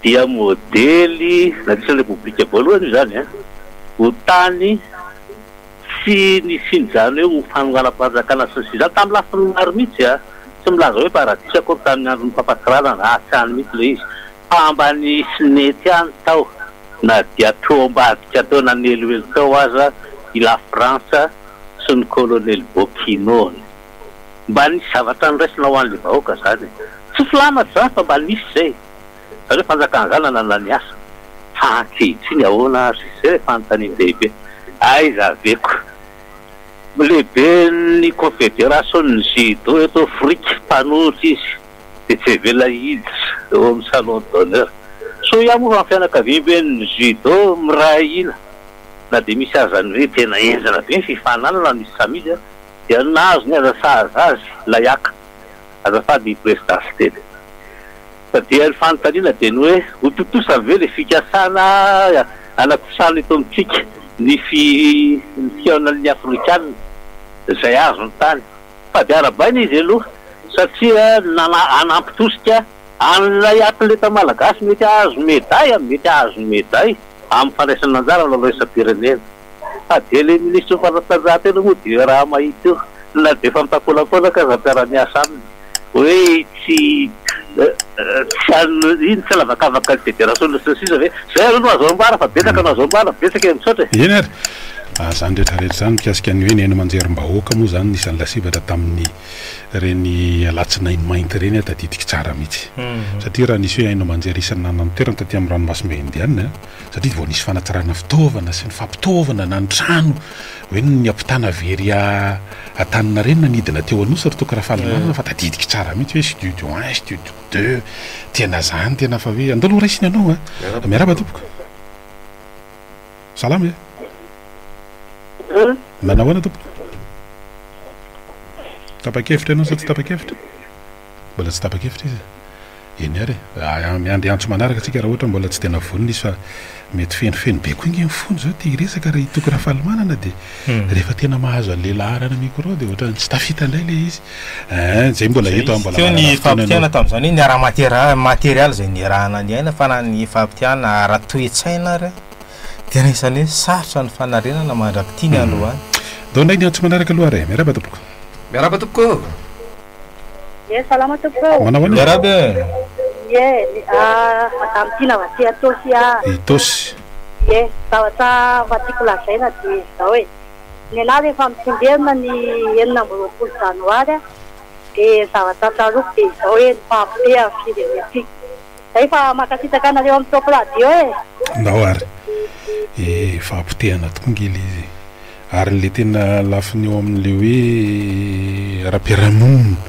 dia modely nandritra ny Repoblika voalohany io izany an, ho tany tsy nisian'izany hoe ho fanonganam-panjakana sy ny sisa izany tamin'ny lafiny maro mihitsy an, tsy milaza hoe paradisa akory tamin'ny andron'ny Papa Tsiranana, ah tsy any mihitsy ilay izy, fa mba nisy nety ihany tao na dia teo ambadika teo naneloelo tao aza i La Frantsa sy ny Kolonely Bocquinot-ny. Mba nisy zavatra noraisina ho an'ilay vahoaka izany e. Tsy filamatra izany fa mba nisy izay. Izany hoe fanjakana izany nanana ny asa. Fa ankehitriny ahoana ary? Izay ilay fanontanian-dehibe. Aiza ve ko? Lehiben'ny confederation-n'ny judo eto Afrika, mpanohitra izy, dia tsy avela hiditra eo amin'ny salon d'honneur. Soa ihany moa fa ny fianakaviamben'ny judo miray hina, na dia misy aza ny hoe tena henjana be ny fifaninanana misy samy izy. Dia nahazo ny aza sahaza azy ilay haka. Azafady Prezida Siteny. Fa dia ny fanontaniana dia ny hoe ho tontosa ve ilay fikasana hanakosana eto amintsika ny ny fihaonan'ny Afrikana izay azony tany. Fa dia arahabaina izy aloha satria hanampy tosika an'ilay atleta malagasy mety hahazo meday mety hahazo meday amin'ny fandraisana anjara amin'ny lalao iraisam-pirenena. Fa dia ilay minisitry ny fanatanjahantena moa dia raha mahita eo na dia efa mitakolakôlaka aza mpiara-miasa aminy hoe tsy tsy iny tsy hanavakavaka ny federasiona sy ny sisa ve? Izay aloha no azo ambara fa betsaka no azo ambara, betsaka e, misaotra e! Eny ary! Izany rehetra rehetra izany mikasika ny hoe ny haino aman-jerim-bahoaka moa izany no isan'ny lasibatra tamin'ny ireny alatsinainy mainty ireny aho tadidiko tsara mihitsy. Satria raha nisy hoe haino aman-jery isan'ny nanana ny toerany taty amin'ny ranomasimbe Indiana, satria vao nisy fanatsarana fitaovana sy ny fampitaovana na ny trano hoe ny ampitana very Antaninarenina nidina teo Anosy ry Toky Rafalimanana fa tadidiko tsara mihitsy hoe studio un, studio deux, tena zany tena fa hoe andao aloha raisina ianao a! Miarahaba tompoko. Salama e! Nanao ahoana tompoko? Tapa-kevitra ianao sa tsy tapa-kevitra? Mbola tsy tapa-kevitra izy e. Eny ary e. Miandry antso manaraka tsika raha ohatra mbola tsy tena vonona izy fa mety fenofeno be koa nge ny fony zao te hiresaka ry Toky Rafalimanana dia rehefa tena mahazo an'le laharana micro dia ohatran'ny tsy tafita indray le izy. Eeh zay mbola eto an, mbola Teo manana ny fotoana fampitihana ianao. tamin'izany hoe ny ara-matera- materialy izay niarahana niaina fa na ny fampitihana ara-toe-tsaina ary dia anisan'ny hoe sarotra ny fanarenana mandrak'ity ny androany. Ndao indray ny antso manaraka aloha ary e. Miarahaba tompoko. Miarahaba tompoko ô. Ie, salama tompoko ô. Manao ahoana? Miarahaba e. Ie, madame Tiana avy aty Itaosy ah. Itaosy. Ie, zavatra mba tiako lazaina dia izao e. Ny anah rehefa mitsingerina ny 26 janoary dia zavatra tsaroako dia izao hoe ny fahapotehan'ny firenentsika. Zay fa mankasitraka anareo amin'ny Top Radio e. Ndao ary. E, fahapotehana tokoa nge le izy e. Ary le tena lafiny eo amin'le hoe ara-piarahamonina,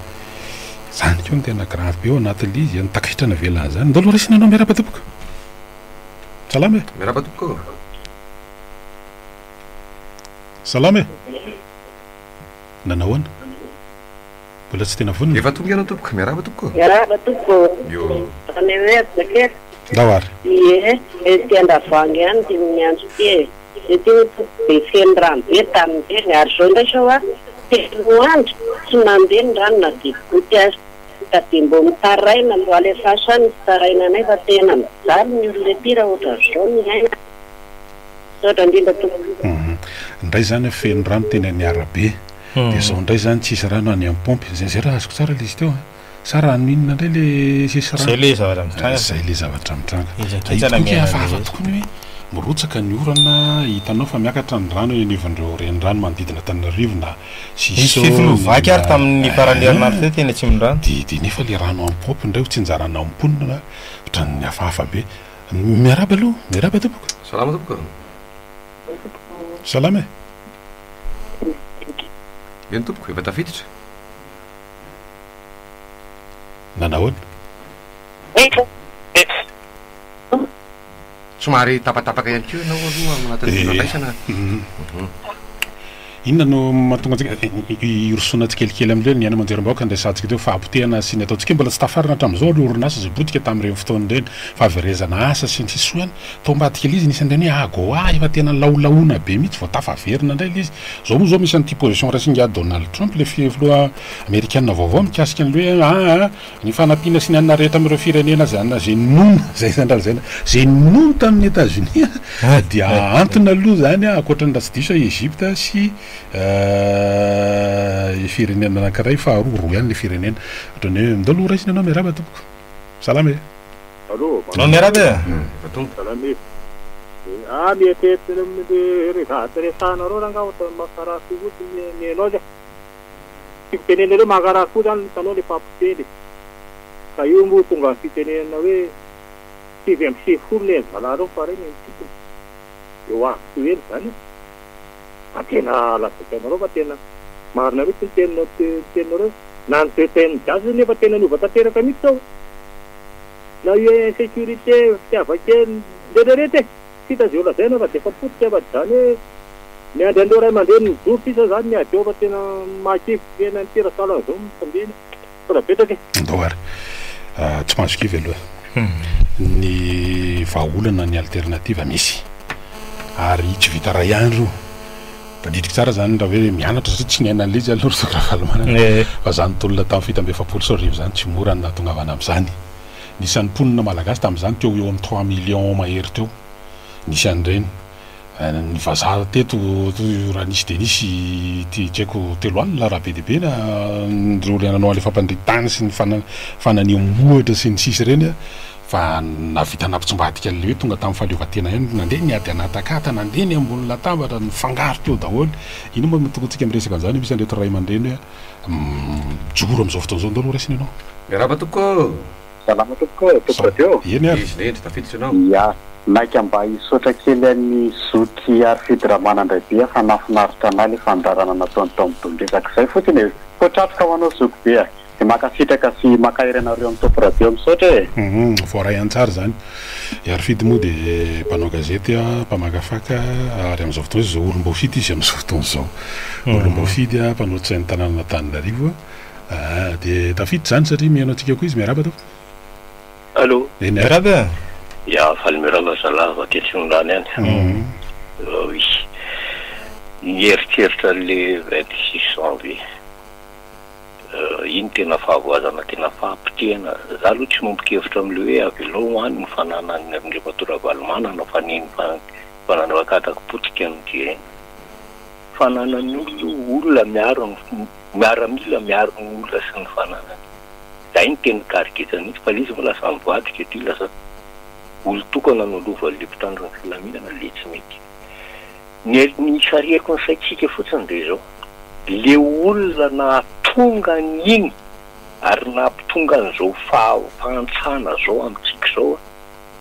zany koa no tena grave be ao anatin'le izy, ny takaitra navelan'izany. Ndao aloha raisina anao miarahaba tompoko. Salama e. Miarahaba tompoko. Salama e. Nanao ahoana? Mbola tsy tena vonona? Efa tonga ianao tompoko, miarahaba tompoko. Miarahaba tompoko. Yo. Mameverina kely. Ndao ary. Ie, ety Andravoahangy ihany ity miantso ity e. Ety hono tompoko dia feno rano be tamin'ireny ary izao indray izao an, telo andro tsy mandeha ny rano na dia goutte aza. Ka dia mbô mitaraina, mbô alefaso any ny fitarainanay fa tena mijaly ny olona ety raha ohatran'izao ny iainana. Misaotra indrindra tompoko. Indray izany feno rano teny amin'ny arabe. Dia izao indray izany tsisy rano any amin'ny paompy. Izay izay raha azoko tsara ilay izy teo an. Sa rano inona indray ilay tsisy rano? Izay ilay zavatra mitranga. Izay ilay zavatra mitranga. Henjakenjana Io tokoa miaina hafahafa ilay izy. tokoa ny hoe mirotsaka ny orana, hitanao fa miakatra ny rano eny anivon'ireo renirano manodidina Antananarivo na Nisy Siso fefy vaky ary na tamin'ny faran'ny herinandro teo teny Atsimondrano. Dia dia nefa ilay rano amin'ny paompy indray ho tsinjarana amin'ny mponina ohatran'ny hafahafa be. Miarahaba aloha, miarahaba tompoko. Salama tompoko. Salama e. Eny tompoko, efa tafiditra. Nanahoana? Somary tapatapaka ihany koa ianao aloha ao anatin'ny Eh. fifandraisana. Inona no mahatonga antsika hirosoana tsikelikely amin'ireny ny haino aman-jerim-bahoaka ny resahantsika teo fahapotehana sy ny ataontsika hoe mbola tsy tafarina hatramin'izao ireo orinasa izay potika tamin'ireny fotoana ireny, fahaverezana asa sy ny sisa Soa ihany tao ambadika ilay izy nisy an'ireny hoe AGOA efa tena laolaona be mihitsy vao tafaverina indray ilay izy. Izao moa izao misy an'ity position raisin'ingahy Donald Trump ilay filoha amerikana vaovao mikasika an'ilay hoe aa Ny fanampiana sy ny hanina rehetra amin'ireo firenena izay hanina izay ninono, izay izany raha lazaina, izay ninono tamin'i Etazonia dia ahantona aloha izany ankoatra ny raha tsy diso aho i Egypte sy firenena anankiray faharoa, roa ihany ilay firenena. Ohatran'ny hoe ndao aloha raisina ianao miarahaba tompoko. Salama e. Allo, Allo miarahaba e. Efa tonga. Salama e. Ah mieritreritra ny resahanareo rangaha ohatran'ny mankarary fo fotsiny ny mihaino azy e. Tiako tenenina hoe mankarary fo zany hitanao le mpampiteny e. Ka io moa tonga amin'ny fitenenana hoe 99 le zalahy reo fa ray ny tompony. De ho avy tsy ho ela zany e. Fa tena lazaiko anareo fa tena marina mihitsy ny teninao ny teninareo. Na ny toe-tsain'ny gasy aza nefa tena niova tanteraka mihitsy zao. Na io insécurité, fitiavan-kely, retraretra e. Tsy hita ze ho lazaina fa de efa potika fa tsy zany hoe Miandry an'ireo ray aman-dreny mijoro sisa zany ny ady eo fa tena mahakivy fiainana ity raha sahala an'izao mitambena. Mbola betsaka e. Andao ary. Tsy mahazo kivy aloha. Ny vahaolana, ny alternative misy. Ary tsy vita ray andro io. Tadidiko tsara zany raha hoe mianatra satria tsy niaina an'ilay izy aloha ry Zoky Ravalomanana. Fa zany tolona tamin'ny 2047 zany tsy mora ny nahatongavana amin'izany. Ny isan'ny mponina malagasy tamin'izany teo ho eo amin'ny trois millions mahery teo. Nisy an'ireny. Ny vazaha teto raha nisy dia nisy ity tsy haiko 30 raha be dia be na ireo ilay nanao an'ilay fampandrian-tany sy ny fananiam-bohitra sy ny sisa ireny fa nahavita nampitsimbadika an'ilay hoe tonga tamin'ny fahaleovantena ihany, nandeha ny ady anatakata, nandeha ny ambony latabatra, nifangaro teo daholo. Inona moa no tokony tsika miresaka an'izany misy an'ireto ray aman-dreny hoe mijoro amin'izao fotoana izao, ndao aloha raisina ianao. Miarahaba tompoko ô! Salama tompoko ô, tompoko radio. Eny ary. Izy lendry, tafiditra ianao. Ya, naika mba hisaotra kely an'i zoky Harifidy Ramanandraibe fa nahafinaritra anah le fandaharana nataony tao amin'ny Don-dresaka. Zay fotsiny e! Potratroka ho anao zoky be a! De mankasitraka sy mankahery anareo amin'ny Top Radio. Misaotra e! Hum, voaray an-tsary izany. I Harifidy moa dia mpanao gazety, mpamakafaka ary amin'izao fotoana izao olom-boafidy izy amin'izao fotoana izao. Olom-boafidy, mpanolotsain'ny tanànan'Antananarivo. Ah, dia tafiditra izany satria mihaino antsika koa izy. Miarahaba tompoko. Allô. Eny ary. Miarahaba e. Ya, faly miarahaba zalahy avy aty Atsinanana ihany. Oui. Nieritreritra an'le 26 janvier. Iny tena fahavoazana, tena fahapotehana. Za aloha tsy miombon-kevitra amin'le hoe avelao any ny fananan'ny Andriamatoa Ravalomanana fa ny fananana akatako potika no jerena. Fananan'ny olona io, olona miaro ny miaramila miaro ny olona sy ny fananany. Zay no tena tarigetra mihitsy fa le izy moa lasa mivadika aty lasa olon-tokana no lovan'le mpitandro ny filaminana le tsy mety. Ny ny hisarihako ny saintsika fotsiny de izao, le olona nahatonga an'iny ary nampitonga an'izao fahantrana zao amintsika izao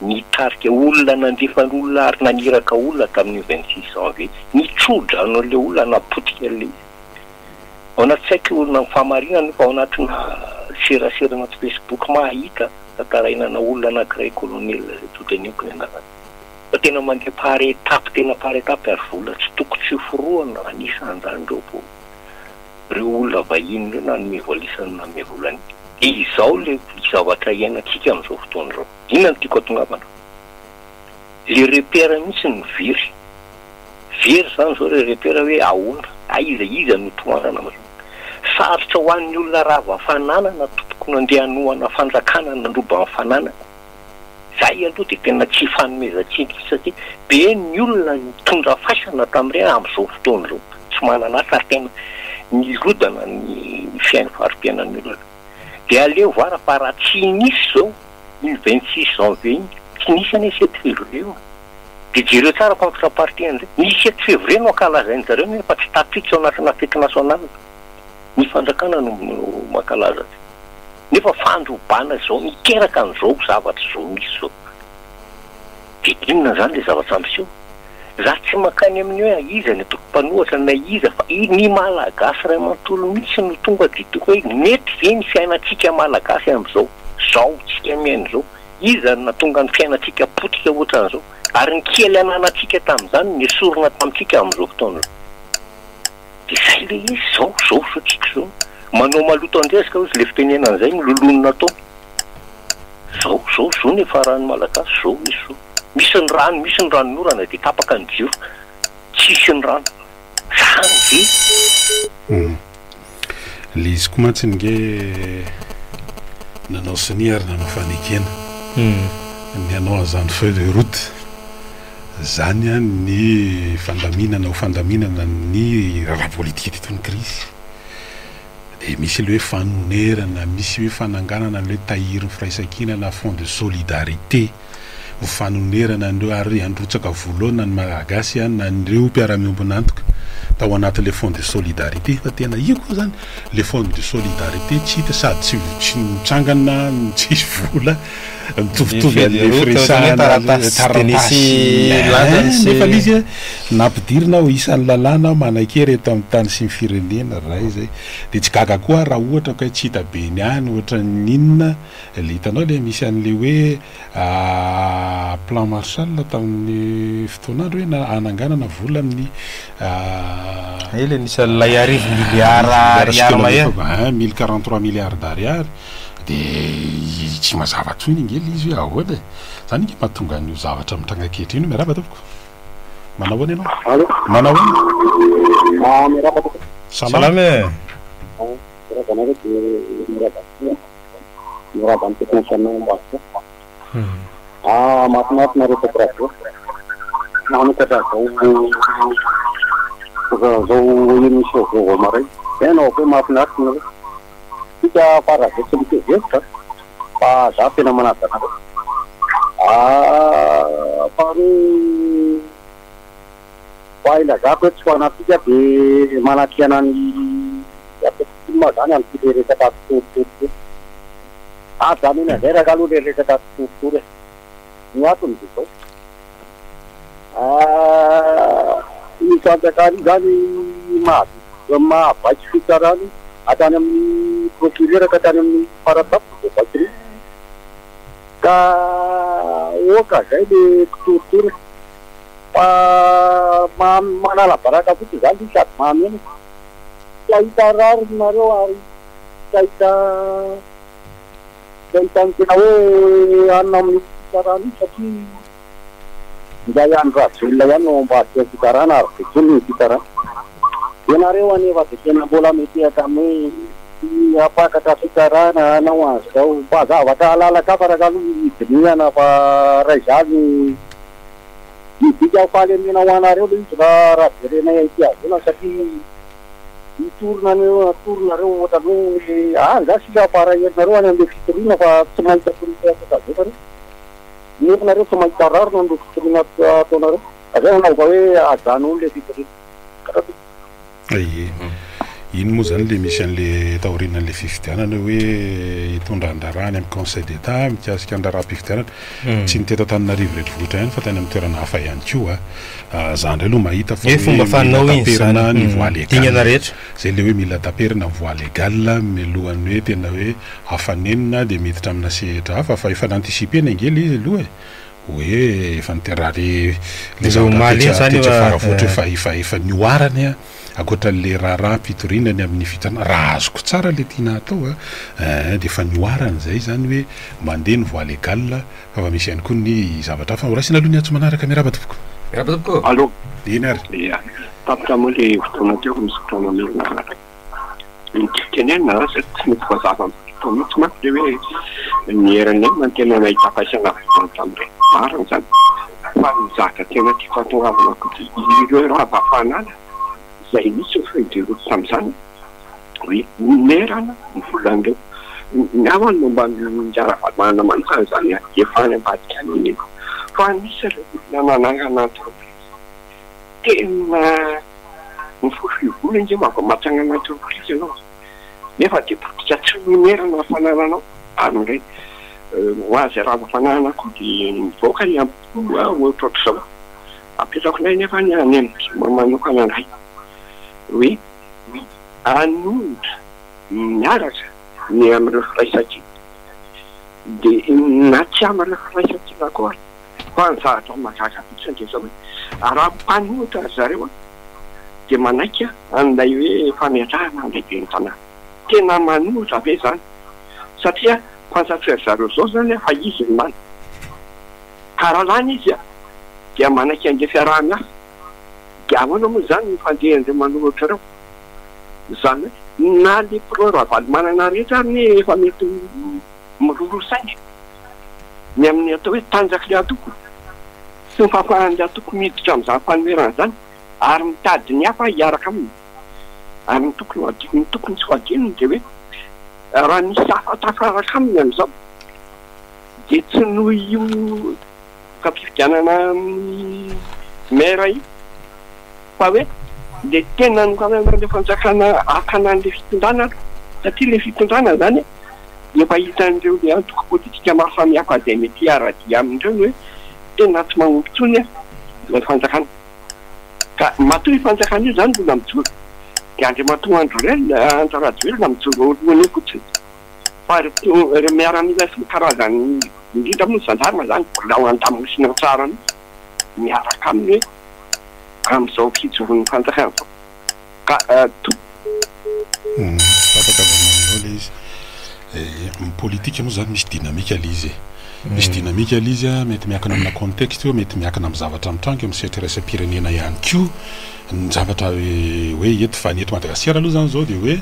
nitarika olona nandefa olona ary naniraka olona tamin'io 26 janvier nitso-drano an'ilay olona napotika an'ilay izy. Ao anaty tsy haiko na ny fahamarinana io fa ao anatina serasera anaty facebook mahita tantarainana olona anankiray colonel izay tsy ho teneniko ny anarany fa tena mandeha par étape tena par étape ary vola tsy toko tsy forohana anisan'izany ireo ireo olona vahiny ireo nanome vola isan'ny nanome vola an'iny. Dia izao ilay zavatra iainantsika amin'izao fotoana izao. Inona no tiako hatongavana? Le repère mihitsy no very. Very izany izao ilay repère hoe ahoana, aiza, iza no tohanana amin'izao. Sarotra ho an'ny olona rava fananana tompoko no andeha hanohana fanjakana nandroba ny fananany. Zay aloha dia tena tsy ifanomezan-tsiny mihitsy satria be ny olona nitondra faisana tamin'ireny amin'izao fotoana izao tsy manana asa ary tena nirodana ny fiain fari-piainan'ny olona. Dia aleo vara fa raha tsy nisy izao iny 26 janvier iny, tsy nisy anie sept février io. Dia jereo tsara contre partie an'izay. Ny sept février no ankalazain-dry zareo nefa tsy tafiditra ao anatina fety nationale. Ny fanjakana no mankalaza azy. Nefa fandrobana izao miteraka an'izao zavatra izao misy izao. Dia inona izany ilay zavatra miseho? Za tsy mankany amin'ny hoe iza ny antoko mpanohatra na iza fa ny Malagasy iray manontolo mihitsy no tonga dia toko hoe mety ve ny fiainantsika Malagasy amin'izao zao tsika miaina izao? Iza no nahatonga ny fiainantsika potika ohatran'izao? Ary ny kely ananantsika tamin'izany nesorina tamintsika amin'izao fotoana izao. Dia izay ilay izy, izao, izao izao tsika izao. Manao maloto an-drezaka hozy ilay fitenenana izay, milolonona atao. Izao, izao, izao ny hiafaran'ny Malagasy, izao izy izao. Misy ny rano, misy ny ranonorana dia tapaka ny jiro, tsisy ny rano. Zany ve? Hum. Le izy koa mantsy nge nanao sonia ary nanao fanekena. Ny hanao an'izany feuille de route zany an ny fandaminana ho fandaminana ny raharaha politika teto ny krizy. Dia misy le hoe fanonerana, misy hoe fananganana le hoe tahirin'ny firaisankina na fonds de solidarité. ho fanonerana an'ireo ary handrotsaka vola na ny Malagasy na an'ireo mpiara-miombon'antoka tao anatin'ilay fonds de solidarité fa tena io koa zany le fonds de solidarité tsy hita sady tsy tsy mitsangana no tsisy vola mitovitovy an'le firesahana taratasy nefa le izy nampidirina ho isan'ny lalàna manan-kery eto amin'ny tany sy ny firenena ray zay de tsy gaga koa raha ohatra ka tsy hita be ny any ohatran'ny inona le hitanao le misy an'le hoe Plan Marshall tamin'ny fotoan'andro hoe hananganana vola amin'ny Ela le nisy an'ilay arivo miliara ariary mahery. Un mille quarante trois milliards d'ariary dia tsy mazava intsony ange ilay izy hoe ahoana e. Izany ange mahatonga an'io zavatra mitranga ankehitriny io. Miarahaba tompoko. Manao ahoana ianao? Allô? Manao ahoana? Ah, miarahaba tompoko. Salama e. Miarahaba anareo dia miarahaba antsika. Miraba ny technicien ambadika. Ah mahafinaritra nareo top radio. Manokatra zao zao émission zao vao maraina. Tena hoe mahafinaritra nareo. Tsika paradiso tsy mitovy hevitra fa za tena manaja anareo. Ah faharoa fa ilazako hoe tsy ho anantsika de manakiana ny Apokotsiny moa zany amin'ity le resaka torotoro ty. Ajanony an'izay ranga aloha le resaka torotoro e. Ny antony de zao. Io fanjakana io zany maha mahabaiko fitsarana hatrany amin'ny procureur ka hatrany amin'ny faratampony voabaiko mihitsy. Ka oka zay le kitorotoro e. Fa manala baraka fotsiny zany izy sady mahamenatra. Tsy hahita rariny nareo ary tsy hahita tsy hahita ny tena hoe hanina amin'io fitsarana io satria ingahy Andry Rajoelina ihany no ao ambadika fitsarana ary voatonony ny fitsarana. Ianareo anefa dia tena mbola metehaka amin'ny hoe hampakatra fitsarana hanao an'izao. Mba zavatra halalaka hafa raka aloha hidinihana fa raha izany Midika ho fahalemena ho anareo ilay izy raha raha jerena ety ivelany satria hitorina an'io atoronareo ohatran'ny hoe any za sisa fara herinareo any amin'ilay fitoriana fa tsy mahita solution ankoatra izay nareo nefa nareo tsy mahita rariny amin'ilay fitoriana ataonareo ka zay nanaovako hoe ajanony ilay fitoriana. Ie. Iny moa zany le misy an'le taorianan'le fifidianana hoe hitondra an-draharaha any amin'ny conseil d'Etat mikasika ny raharaham-pifidianana. Tsy ny teto Antananarivo renivohitra ihany fa tany amin'ny toerana hafa ihany koa. Za indray aloha mahita fa Hoe fomba hoe mila fanao iny izany. taperina ny voie légale. Dingana rehetra. Zay le hoe mila taperina ny voie légale mialohan'ny hoe tena hoe afa-nenina dia miditra amina sehatra hafa fa efa ni-anticiper-na ange le izy aloha e. Hoe efa niterahana le Le zavatra omaly iny tetsy zany tetsy efa Faravohitra io fa efa efa nihoarany an, ankoatra an'le raharaham-pitoriana ny amin'ny fitsarana, raha azoko tsara le tiana atao an, eh de efa nihoarany zay zany hoe mandeha ny voie légale fa fa misy ihany koa ny zavatra hafa. Horaisina aloha ny antso manaraka, miarahaba tompoko. Miarahaba tompoko ô. Allô. Eny ary. Ia, tapitra moa le fotoana teo, misaotra mamerina. Ny tiako tenenina zany zay tsy mety voazava amintsika mihitsy manko le hoe ny RNM no tena nahita faisana voalohany tamin'ireny. Marina izany. Fa ny zavatra tena tiako hahatongavana koa dia ireo rava-panala izay nisy ny feuille de route tamin'izany hoe nomerana ny volan'ireo. Ny ahy ny momba an'i Ravalomanana manokana izany efa any ambadika any iny fa nisy ireo olona nanangana entreprise tena Mifofoy vola ange mba vao mahatsangana entreprise ianao nefa dia potika tsy nonerana ny fanananao ary indray ho azy rava fananana koa dia mivoaka ny ampo ohatrohatr'izao. Apetrako indray nefa ny any amin'ny manokana indray hoe hanonitra miaraka ny amin'ireo firaisankina dia na tsy amin'ireo firaisankina koa ary Fa ny zavatra mahagaga fotsiny dia izao hoe, raha mpanohitra ry zareo an, dia manaiky an'ilay hoe fametrahana an'ilay ben'ny tanàna. Tena manohitra ve izany? Satria fantatry ry zareo izao izany fa izy no lany. Ka raha lany izy dia manaiky an'ilay fiaraha-miasa. Dia ahoana moa izany ny fandehan'ireo manohitra ireo? Izany hoe na le pro Ravalomanana rehetra ary anie efa mety ho miroroa saina e! Ny amin'ny atao hoe tanjak'ilay antoko sy ny fahafahan'ilay antoko miditra amin'izany fanoherana izany ary mitady ny hafa hiaraka aminy. Ary ny tokony ho adino, ny tokony tsy ho adinony dia hoe raha misy hafa tafaraka aminy amin'izao dia tsy noho io voka-pifidianana amin'ny maire io fa hoe le tena nohanana le fanjakana hakana an'le fitondrana aloha satria le fitondrana zany efa hitan'ireo le antoko politika maro samihafa izay mety hiara-dia amin'ireo ny hoe tena tsy mahomby intsony ilay fanjakana ka matoa io fanjakana io zany mbola mijoro dia Andriamatoa Andry Andry Rajoelina mijoro eo alohany eo fotsiny fa ireo miaramila sy ny karazany indrindra moa ny gendarme zany mbola ao an-damosina ao tsara mihitsy miaraka aminy hoe amin'izao fijoroan'ny fanjakana izao ka to Tapaka avy aminao ilay izy. Amin'ny politika moa izany misy dynamique ilay izy e. Misy dynamique ilay izy a, mety miankina amina contexte io, mety miankina amin'ny zavatra mitranga eo amin'ny sehatra iraisam-pirenena ihany koa. Ny zavatra hoe eto fa ny eto Madagasikara aloha izany izao dia hoe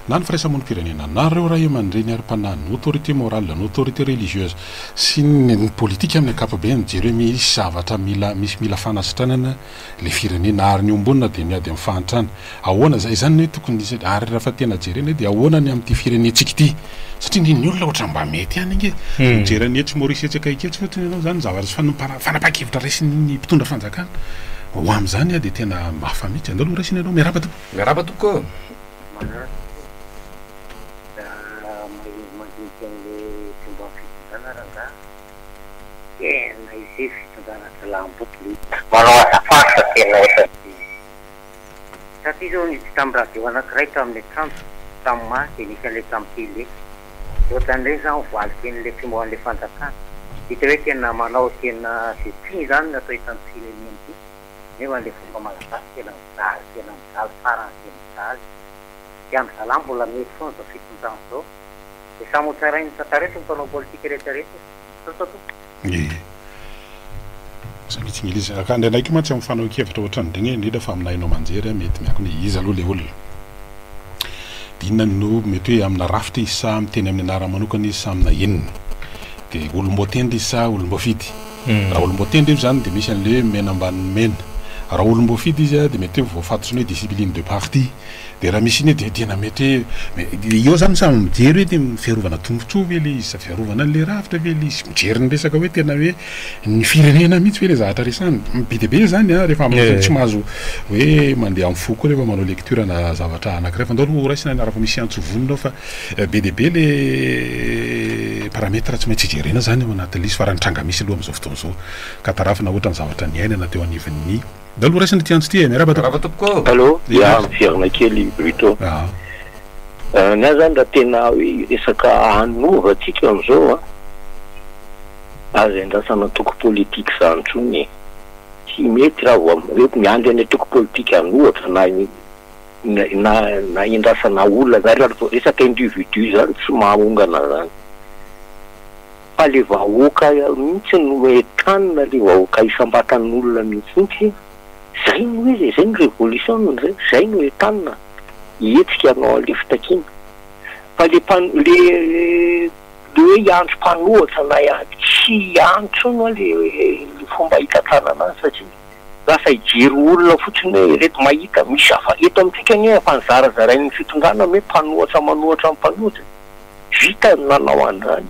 na ny firaisamonim-pirenena, na ireo ray aman-dreny ara-panahy, ny autorité morale, ny autorité religieuse sy ny politika amin'ny ankapobeny mijery hoe misy zavatra mila misy mila fanasitranana ilay firenena ary ny ombonina dia miady amin'ny fahantrana. Ahoana izay izany ny hoe tokony hisy ary raha fa tena jerena hoe dia ahoana ny amin'ity firenentsika ity? Satria ny ny olona ohatran'ny mba mety ihany ange. Mijery an'i etsy Maurice etsy akaiky etsy fotsiny ianao izany ny zavatra fanapahan-kevitra raisin'ny mpitondra fanjakana ho amin'izany dia tena hafa mihitsy. Andao aloha raisina ianao. Miarahaba tompoko. Miarahaba tompoko ô! Manaraka aloha raha mandinika an'le fomba fitondrana rangaha tena izay fitondrana jiolahimboto le izy. Manao azafady fa tena ohatran'ny Satria zao nisy tamin'ny radio anakiray tamin'ny atoandro tamin'ny maha dia nisy an'ilay tamin'ny télé dia ohatran'ireny zany valin-tenin'ilay mpimoahan'ilay fanjakana hita hoe tena manao tena izay tiany izany no atao eto amin'ny firenena ity nefa ilay vahoaka malagasy tena mijaly tena mijaly faran'izay mijaly dia amin-dry zalahy mbola mety foana izao fitondrana izao dia samy ho tsarain'ny tantara eto ny mpanao politika rehetra rehetra e! Misaotra tompoko. Ee. Zay mihitsy ny izy. Ka indraindray koa mantsy amin'ny fanehoan-kevitra ohatran'ireny e, indrindra fa amina haino aman-jery a, mety miankina hoe iza aloha ilay olona. Dia inona no mety hoe amina rafitra izy sa miteny amin'ny anarany manokana izy sa amina inona. Dia olom-boatendry izy sa olom-boafidy. Raha olom-boatendry io izany dia misy an'ilay hoe mena ambanin'ny mena. Raha olom-boafidy izy dia mety hoe voafatotry ny hoe discipline de parti. Dia raha misy iny dia tena mety hoe eo izany samy mijery hoe tena fiarovana tombotsoa ve ilay izy sa fiarovana an'ilay rafitra ve ilay izy, mijery ny resaka hoe tena hoe ny firenena mihitsy ve ilay zavatra resahana. Be dia be izany an, rehefa amin'ny tsy mahazo hoe mandeha amin'ny fo koa rehefa manao lecture na zavatra anankiray fa ndao aloha horaisina raha vao misy antso vonona ao fa be dia be ilay paramètre tsy maintsy jerena izany ao anatin'ilay izy fa raha ny tranga misy aloha amin'izao fotoana izao ka tarafina ohatra ny zavatra niainana teo anivon'ny Ndao aloha raisina ity antso ity e! Miarahaba tompoko. Miarahaba tompoko ô! Allô, ya miverina kely Bruto. Ny ahy zany raha tena hoe hiresaka hanova antsika amin'izao an, aza endrasana antoko politika izany intsony e! Tsy mety raha vao hoe miandry any antoko politika hanohatra na na na endrasana olona zany raha vao resaka individu zany tsy mahongana zany. Fa le vahoaka mihitsy no entanina le vahoaka isam-batan'olona mihitsy zay no izy e, zay no revolution zay, zay no entanina hihetsika hanao an'le fitakiana. Fa le mpan- le le hoe hiandry mpanohatra na hiandry tsy hiandry intsony hoa le le fomba hitantanana azy satria lasa hijery olona fotsiny hoe ireto mahita misy hafa eto amintsika anie efa nizarazarain'ny fitondrana ny hoe mpanohatra manohatra ny mpanohatra e. Vita ny nanao an'izany.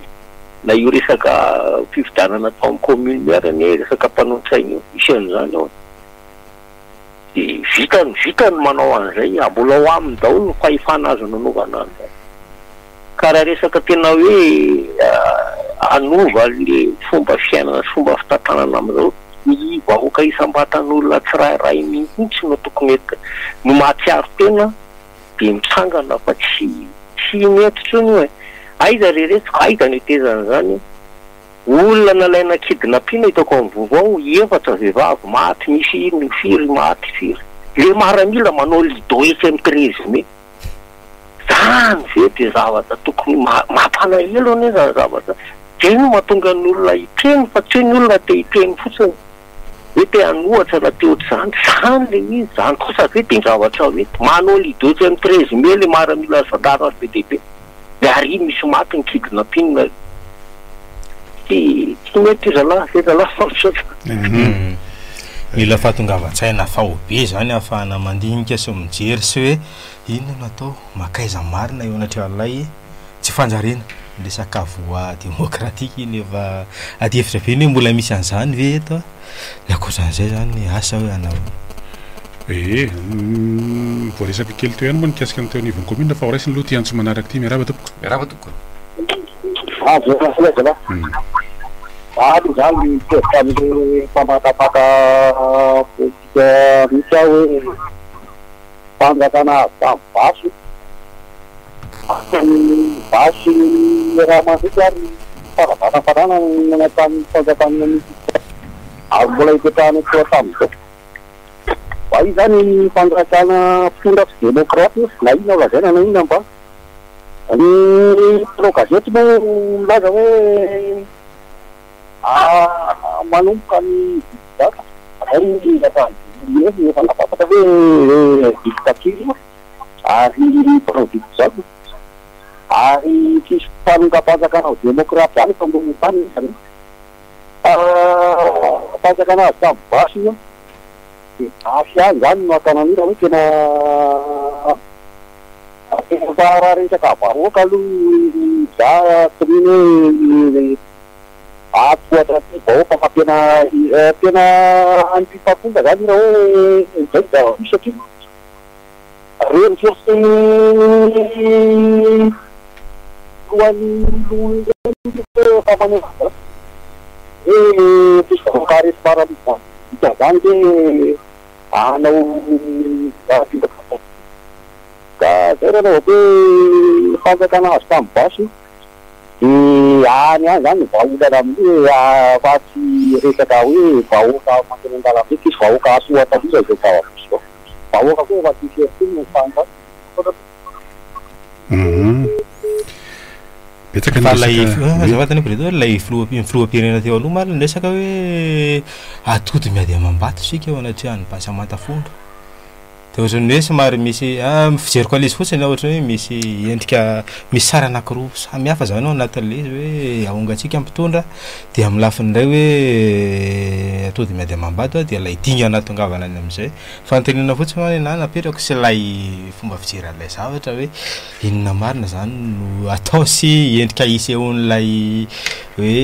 Na io resaka fifidianana tao amin'ny commune io ary anie resaka mpanolotsaina io, misy an'izany ao e. Dia vita ny vita ny manao an'izay, mbola ao aminy daholo ny fahefana azo nanaovana an'izany. Ka raha resaka tena hoe hanova le fomba fiainana sy fomba fitantanana amin'izao, ny vahoaka isam-batan'olona tsirairay mihitsy no tokony no mahatsiaro tena dia mitsangana fa tsy Tsy mety intsony io e! Aiza re reto? Aiza no hitezana izany? Olona nalaina kidnapping hitako amin'ny vaovao, efatra vehivavy maty, misy ino firy maty firy. Le maramila manao lido etsy amin'ny 13 mai. Zany ve dia zavatra tokony mampalahelo anie zany zavatra zay no mahatonga ny olona hiteny fa tsy hoe ny olona te hiteny fotsiny hoe te hanohatra na te ohatr'izany, zany le izy, zany kosa ve dia zavatra hoe manao lido etsy amin'ny 13 mai le maramila gendarme be dia be de ary misy maty ny kidnapping tsy tsy mety io zalahy, zay zalahy fa misaotra. Mila fahatongavan-tsaina faobe zany ahafahana mandinika sy mijery sy hoe Inona no atao? Makaiza marina eo anatrehan'ilay tsy fanjariana? Ny resaka voie démocratique iny efa adihevitra be ny hoe mbola misy an'izany ve eto? Ny ankoatran'izay zany asa hoe hanao ahoana? Ee, voaresaka kely teo ihany moa ny mikasika ny teo anivon'ny commune fa ho raisina aloha ity antso manaraka ity. Miarahaba tompoko. Miarahaba tompoko. Azo raisina zalahy. Za aloha zany mihevitra an'le mpamakafaka politika mihitsy aho hoe Fanjakana avy tamin'ny basy, tamin'ny basy raha mandroso ary ny faravana fananana no nataon'ny fanjakana mihitsy ary mbola ipetrahana eto hatramin'izao. Fa io izany fanjakana mpitondra tsy demokraty io na inona lazaina na inona ambara. Ny mpanao gazety moa milaza hoe Manomboka ny didy zay ny hatramin'ny efa nafantatra hoe dictature io ary mpanao didy jadona ary tsisy mpanongam-panjakana ho demokraty zany eto ambonin'ny tany izany fa fanjakana azo tamin'ny basy io dia basy ihany zany no hakana an'io raha hoe tena tena fa raha resaka vahoaka aloha za tsy mino hoe Ato ohatra ny vahoaka fa tena tena anti-mpampomba zany raha hoe izay ny zava-misy satria reny filohan'ny loholona ireny efa maneho an'izany hoe tsisy vahoaka areti-maramila zany, dikan'izany ve hanao zava-pinda ka zay raha anaovako hoe fanjakana azo tamin'ny basy io. Dia any ihany izany no vahaolana amin'io e, fa tsy resaka hoe vahoaka mankeny an-dalambe, tsisy vahoaka atohatra mihitsy izao zava-misy izao. Vahoaka koa efa tsisy hery intsony ny fahantrana. Misaotra tompoko. Betsaka ny Fa ilay resaka hoe. Azafady anie Bruno, ilay filoha filoham-pirenena teo aloha marina niresaka hoe atody miady amam-bato isika eo anatrehan'ny basy aman-tafondro. Dia ohatran'ny hoe somary misy, fijeriko an'izy fotsiny ohatran'ny hoe misy endrika, misy sary anankiroa samy hafa zany ao anatin'ilay izy hoe ahongantsika ny mpitondra, dia amin'ny lafiny iray hoe atody miady amam-bado dia ilay dingana ahatongavana any amin'izay. Fanontaniana fotsiny ho'a ny ahy napetrako sy ilay fomba fijery an'ilay zavatra hoe inona marina zany no atao sy endrika isehoan'ilay hoe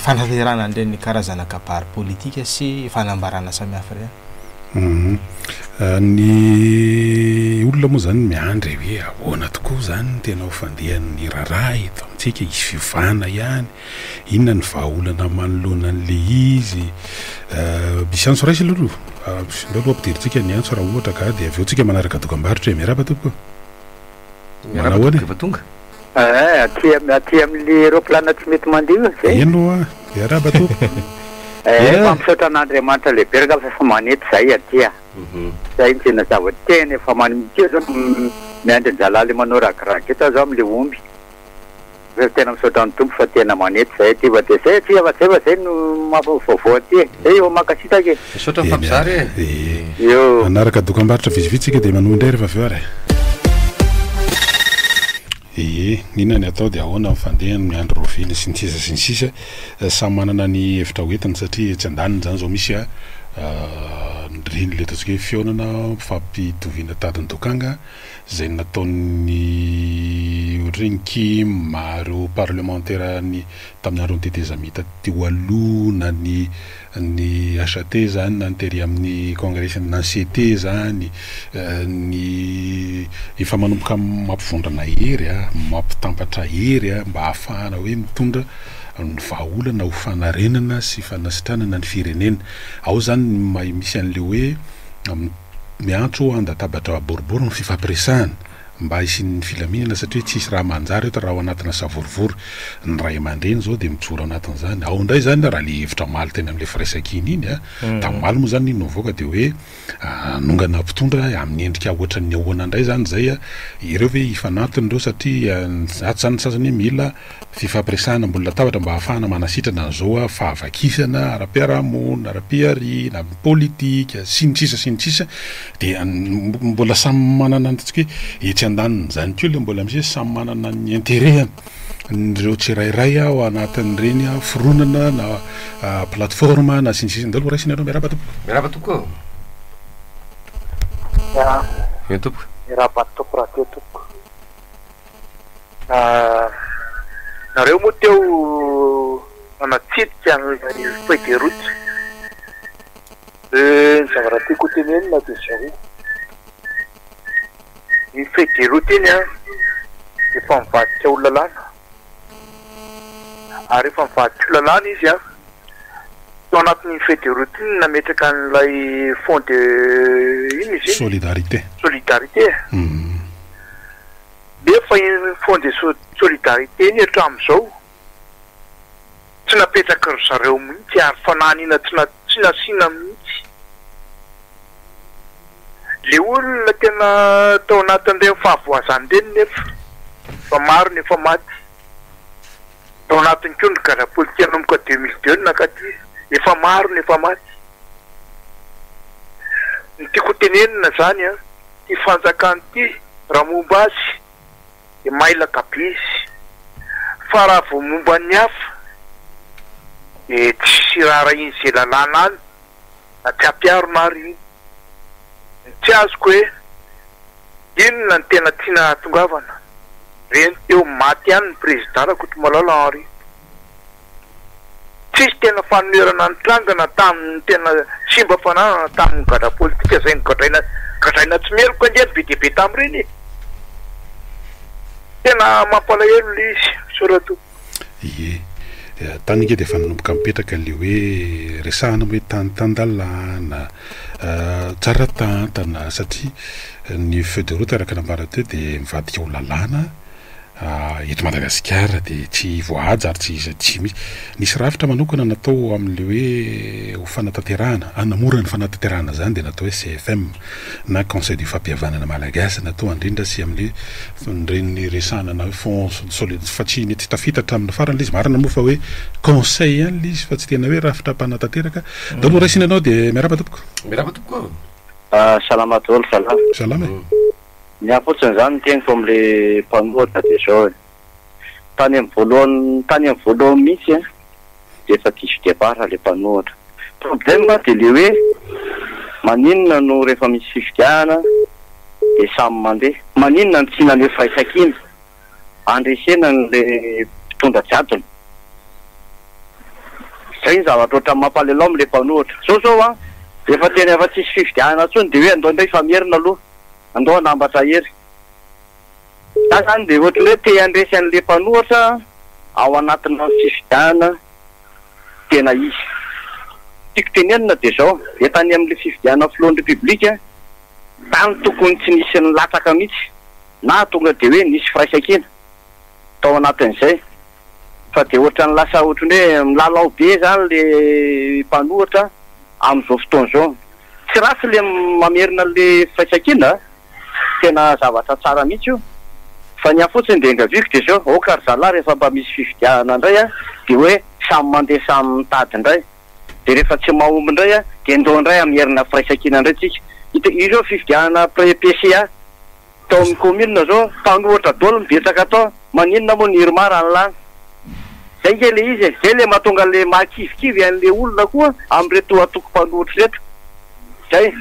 fanatanterahana an'ireny karazana kabary politika sy fanambarana samihafa ireny. Ny olona moa izany miandry hoe ahoana tokoa izany ny tena ho fandehan'ny raharaha eto amintsika, hisy fiovana ihany, inona ny vahaolana manoloana an'ilay izy. Misy antso raisina aloha, ndao aloha ampidirintsika ny antso raha ohatra ka dia avy eo tsika manaraka dokambarotra e. Miarahaba tompoko. Miarahaba tompoko, efa tonga. Eh, aty am- aty amin'le aeroplane tsy mety mandeha io zay. Eny oa, miarahaba tompoko. Eh, efa misaotra an'Andriamanitra lehibe rangah fa efa manety zahay aty a. Zay no tena zava tena efa man teo zao miandry anjalahy le manao ragiragy eto aho zao amle omby. Fa tena misaotra ny Tompo fa tena manety zahay aty fa de zay aty fa zay fa zay no mampa vaovao aty e. Zay eo mankasitraka e. Misaotra mifampizara e. Ee. Eo. Manaraka dokambarotra vitsivitsy tsika dia manohy indray rehefa avy eo ary e. Ee, inona ny atao dia ahoana ny fandehany, miandry rahoviana sy ny sisa sy ny sisa. Samy manana ny hevitra ho entiny satria etsy andaniny izany izao misy ireny ilay ataontsika hoe fihaonana fampitoviana tadin-dokanga izay nataon'ny ohatra hoe ny Kim, ireo parlemantera ny tamin'ny andron'ny tetezamita teo aloha na ny ny HAT izany na ny tery amin'ny kongresy na ny CT izany ny efa manomboka mampivondrona hery a, mampitambatra hery a mba hahafahana hoe mitondra ny vahaolana ho fanarenana sy fanasitranana ny firenena. Ao izany ny maha misy an'ilay hoe miantso an-databatra boribory ny fifampiresahana. mba hisian'ny filaminana satria tsisy raha manjary eto raha ao anatina savorovoro. Ny ray aman-dreny izao dia mijoro ao anatin'izany. Ao indray izany raha le hevitra omaly teny amin'ilay firaisankina iny a, tamin'ny omaly moa izany iny no nivoaka dia hoe hanongana mpitondra amin'ny endrika ohatran'ny ahoana indray izany izay a, ireo ve hifanantona ireo satria ato izany ny sasany hoe mila Fifampiresahana ambony latabatra mba hahafahana manasitrana an'izao fahavakisana ara-piarahamonina, ara-pihariana, politika, sy ny sisa sy ny sisa dia mbola samy manana ny ataontsika hoe etsy andanin'izany koa ilay mbola misy hoe samy manana ny intérêt-ny ireo tsirairay ao anatin'ireny fironana na plateforme na sy ny sisa. Ndao aloha raisina ianao, miarahaba tompoko. Miarahaba tompoko ô. Eny tompoko. Miarahaba tompoko radio tompoko. Nareo moa teo nanatsidika an'ilay feuille de route. Ny zavatra tiako ho tenenina dia izao, iny feuille de route iny an, efa mivadika ho lalàna, ary efa mivadika ho lalàna izy an, tao anatin'iny feuille de route iny no nametraka an'ilay fonds de, inona izy iny? Solidarité. Solidarité. Nefa iny fonds de solidarité iny hatramin'izao tsy napetraky ry zareo mihitsy ary fanahiniana tsy tsy nasiana mihitsy. Le olona tena tao anatin'ireny fahavoazana ireny nefa efa maro ny efa maty. Tao anatiny koa ny gadra politika nanomboka 2002 nankaty, efa maro ny efa maty. Ny tiako ho tenenina zany an, Ity fanjakana ity raha momba azy dia mailaka be izy fa raha vao momba ny hafa dia tsisy iraharahiany izay lalàna any na tsy ampiharina ary iny. Ny tsy azoko hoe inona no tena tiana hahatongavana? Reny teo maty ihany ny président Rakotomalala Henri. Tsisy tena fanonerana nitranga na tamin'ny tena simba fananana na tamin'ny gadra politika izay nogadraina gadraina tsy meloka ange ny be dia be tamin'ireny e! Tena mampalahelo ilay izy. Misaotra tompoko. Ie. Tany ange dia efa nanomboka mipetraka ilay hoe resahana hoe tany tan-dalàna, tsara tantana satria ny feuille de route araka ny nambara teo dia mivadika ho lalàna eto Madagasikara dia tsy voahaja ary tsy iza tsy misy. Nisy rafitra manokana natao amin'ilay hoe ho fanatanterahana, hanamora ny fanatanterahana izany dia natao hoe CFM na Conseil du Fampihavanana Malagasy natao handrindra sy amin'ilay ireny resahana na hoe fonds solide fa tsy nety tafita hatramin'ny farany ilay izy. Marina moa fa hoe conseil ihany ilay izy fa tsy tena hoe rafitra mpanatanteraka. Ndao aloha raisina ianao dia miarahaba tompoko. Miarahaba tompoko. Salama daholo zalahy. Salama e. Ny ahy fotsiny izany ny teniko amin'le mpanohatra dia izao e, tany amin'ny voalohany tany amin'ny voalohany mihitsy an, dia efa diso départ le mpanohatra. Problème dia le hoe maninona no rehefa misy fifidianana dia samy mandeha? Maninona no tsy naneho firaisankina handresena an'le mpitondra jadona? Izay ny zavatra ohatran'ny mampalelao amin'le mpanohatra. Zao zao an, efa tena efa tsisy fifidianana intsony dia hoe andao indray hifamerina aloha. Andao hanambatra hery. Za zany dia ohatry ny hoe te handresy an'le mpanohatra ao anatina fifidianana tena izy. Tiako tenenina dia zao, dia tany amin'le fifidianana filohan'ny repoblika, tany tokony tsy nisy nilatsaka mihitsy na tonga dia hoe nisy firaisankina tao anatin'izay. Fa dia ohatran'ny lasa ohatran'ny hoe milalao be zany le mpanohitra amin'izao fotoana izao. Tsy ratsy le mamerina an'le firaisankina a! Tena zavatra tsara mihitsy io. Fa ny ahy fotsiny dia engaviako dia izao, aoka ry zalahy rehefa mba misy fifidianana indray a, dia hoe samy mandeha samy mitady indray. Dia rehefa tsy mahomby indray a, dia ndao indray hamerina firaisankina indray tsika. Ito io izao fifidianana pre PCA. Tao amin'ny commune zao mpanohatra daholo ny betsaka tao, maninona moa ny irmar any lany? Zay nge le izy e, zay le mahatonga le mahakivikivy anle olona koa amin'ireto antoko mpanohitra ireto, zay,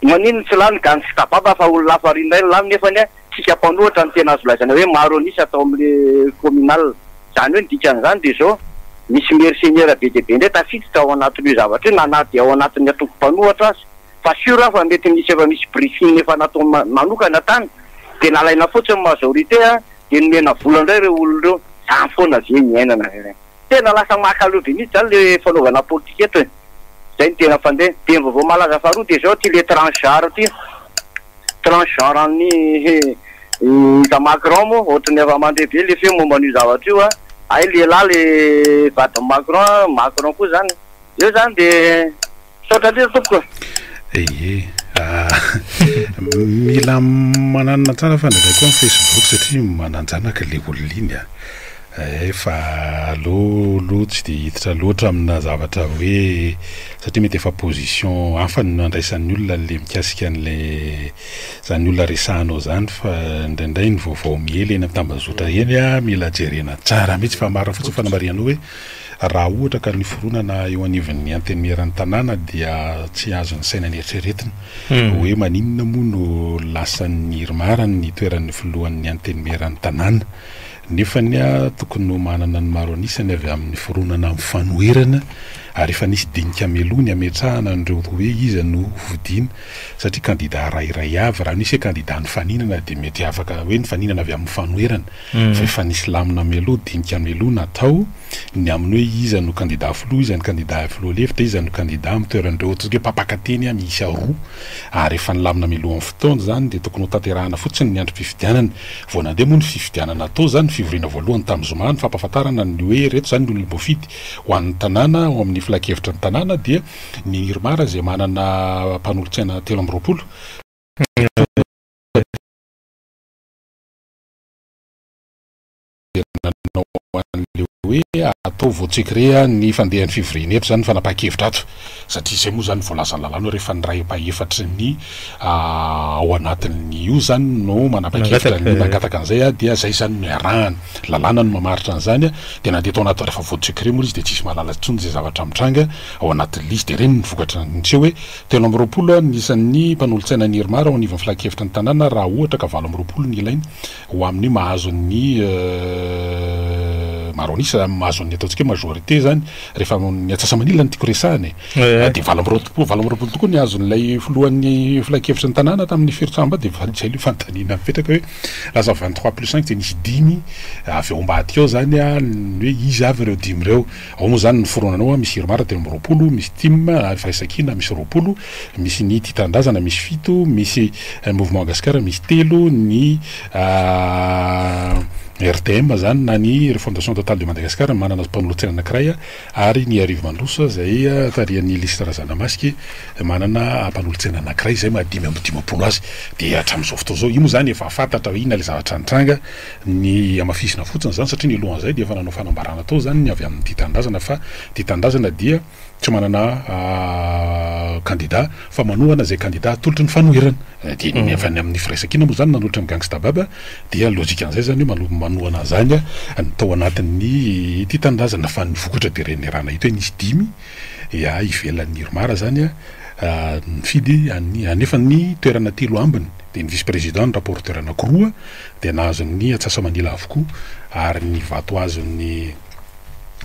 maninona tsy lany gany sy tababa fa olona hafa ary indray no lany nefany tsika mpanohatra no tena azo lazaina hoe maro an'isa tao amin'le communal, zany hoe ny dikan'izany de zao, misy mercenaires be dia be indray tafiditra ao anatin'io zavatra io na na dia ao anatin'ny antoko mpanohatra aza. Fa sûr aho fa mety misy efa misy briefing efa natao manokana tany dia nalaina fotsiny majorité dia nomena vola indray ireo olona ireo. Zany foana ve ny iainana ry Tena lasa makaleo be mihitsy zany le fanaovana politika eto e. Zay no tena fandeha. Dia ny vaovao malaza faharoa dia zao ty le transgenre ty. Transgenre an'ny. Iza Macron moa? Ohatran'ny efa mandre be le feo momba an'io zavatra io a! Hay lehilahy le vadin'i Macron a, Macron koa zany. Eo zany de misaotra indrindra tompoko e! Ie, mila mananona tsara fa indraindray koa ny facebook satria manan-janaka le olona iny a! Eh fa aleo aloha tsy dia hiditra loatra amina zavatra hoe satria mety efa position hafa no andraisan'ny olona an'le mikasika an'le zany olona resahanao zany fa indraindray ny vaovao miely eny amin'ny tambazotra eny a mila jerena tsara mihitsy fa marina fotsiny fanamarihanao hoe raha ohatra ka ny fironana eo anivon'ny antenimieran'ny tanàna dia tsy azon'ny saina neritreretina hoe maninona moa no lasan'ny IRMAR ny toeran'ny filohan'ny antenimieran'ny tanàna Nefa ny ahy tokony ho manana ny maro an'isa ny avy amin'ny fironana amin'ny fanoherana ary efa nisy dinika mialoha ny hametrahana an'ireo hoe iza no hofidiana satria kandida iray iray avy raha nisy hoe kandida nifaninana dia mety afaka hoe nifaninana avy amin'ny fanoherana fa efa nisy lamina mialoha dinika mialoha natao ny amin'ny hoe iza no kandida filoha, iza no kandida filoha lefitra, iza no kandida amin'ny toeran'ireo ohatran'ny hoe mpampakateny miisa roa ary efa nilamina mialohan'ny fotoana izany dia tokony hotanterahana fotsiny ny androm-pifidianana. Vao nandeha moa ny fifidianana natao izany, ny fivoriana voalohany tamin'ny zoma, ny fampahafantarana ny hoe ireto izany ny olona voafidy ho an'ny tanàna ao amin'ny filankevitry ny tanàna dia ny IRMAR izay manana mpanolotsaina 23. Dia nanao an'ilay hoe atao vote secret ny fandehan'ny fivoriana eto izany ny fanapahan-kevitra ato satria izay moa izany voalazan'ny lalàna hoe rehefa ny iray ampahefatry ny ao anatin'ny io izany no manapa-kevitra ny mangataka an'izay dia izay izany no iarahana, lalàna no mamaritra an'izany dia nandeha tao anaty rehefa vote secret moa ilay izy dia tsisy mahalala intsony izay zavatra mitranga ao anatin'ilay izy dia ireny ny vokatra niseho hoe 23 ny isan'ny mpanolotsaina ny IRMAR ao anivon'ny filankevitry ny tanàna raha ohatra ka 28 ny ilaina ho amin'ny mahazo ny maro an'isa, mahazo ny ataontsika hoe majorité zany, rehefa ny antsasa-manila no tiako resahana e, dia 28, 28 tokoa ny azon'ilay filohan'ny filankevitry ny tanàna tamin'ny firotsaham-bato, dia efa izay aloha fanontaniana mipetraka hoe lasa 23 plus 5 dia nisy dimy avy ao ambadika ao zany an, ny hoe iza avy ireo dimy ireo, ao moa zany ny fironana ao an, misy IRMAR 23, misy tim, Firaisankina misy 20, Misy ny Tia Tanindrazana misy fito, misy Mouvement Gasikara misy telo, ny RTM izany na ny Refondation Totale de Madagascar manana mpanolotsaina anankiray ary ny Iarivo Mandroso izay tarihan'i Lisy Razanamasiky manana mpanolotsaina anankiray izay maha 55 azy. Dia hatramin'izao fotoana izao, io moa izany efa fantatra hoe inona ilay zavatra nitranga, ny hamafisina fotsiny izany satria nialohan'izay dia efa nanao fanambarana tao izany ny avy amin'ny Tia Tanindrazana fa Tia Tanindrazana dia Tsy manana kandida fa manohana izay kandida atolotry ny fanoherana. Dia ny avy any amin'ny firaisankina moa izany nanolotra ny Gangsta Baba dia lojika an'izay izany hoe manohana an'izany ny tao anatin'ny ity tanindrazana fa ny vokatra dia ireny niarahana hita hoe nisy dimy ya ivelan'ny IRMAR izany nifidy an'i anefa ny toerana telo ambiny dia ny vice président ny rapporteur anankiroa dia nahazo ny antsasamanila avokoa ary ny vato azon'ny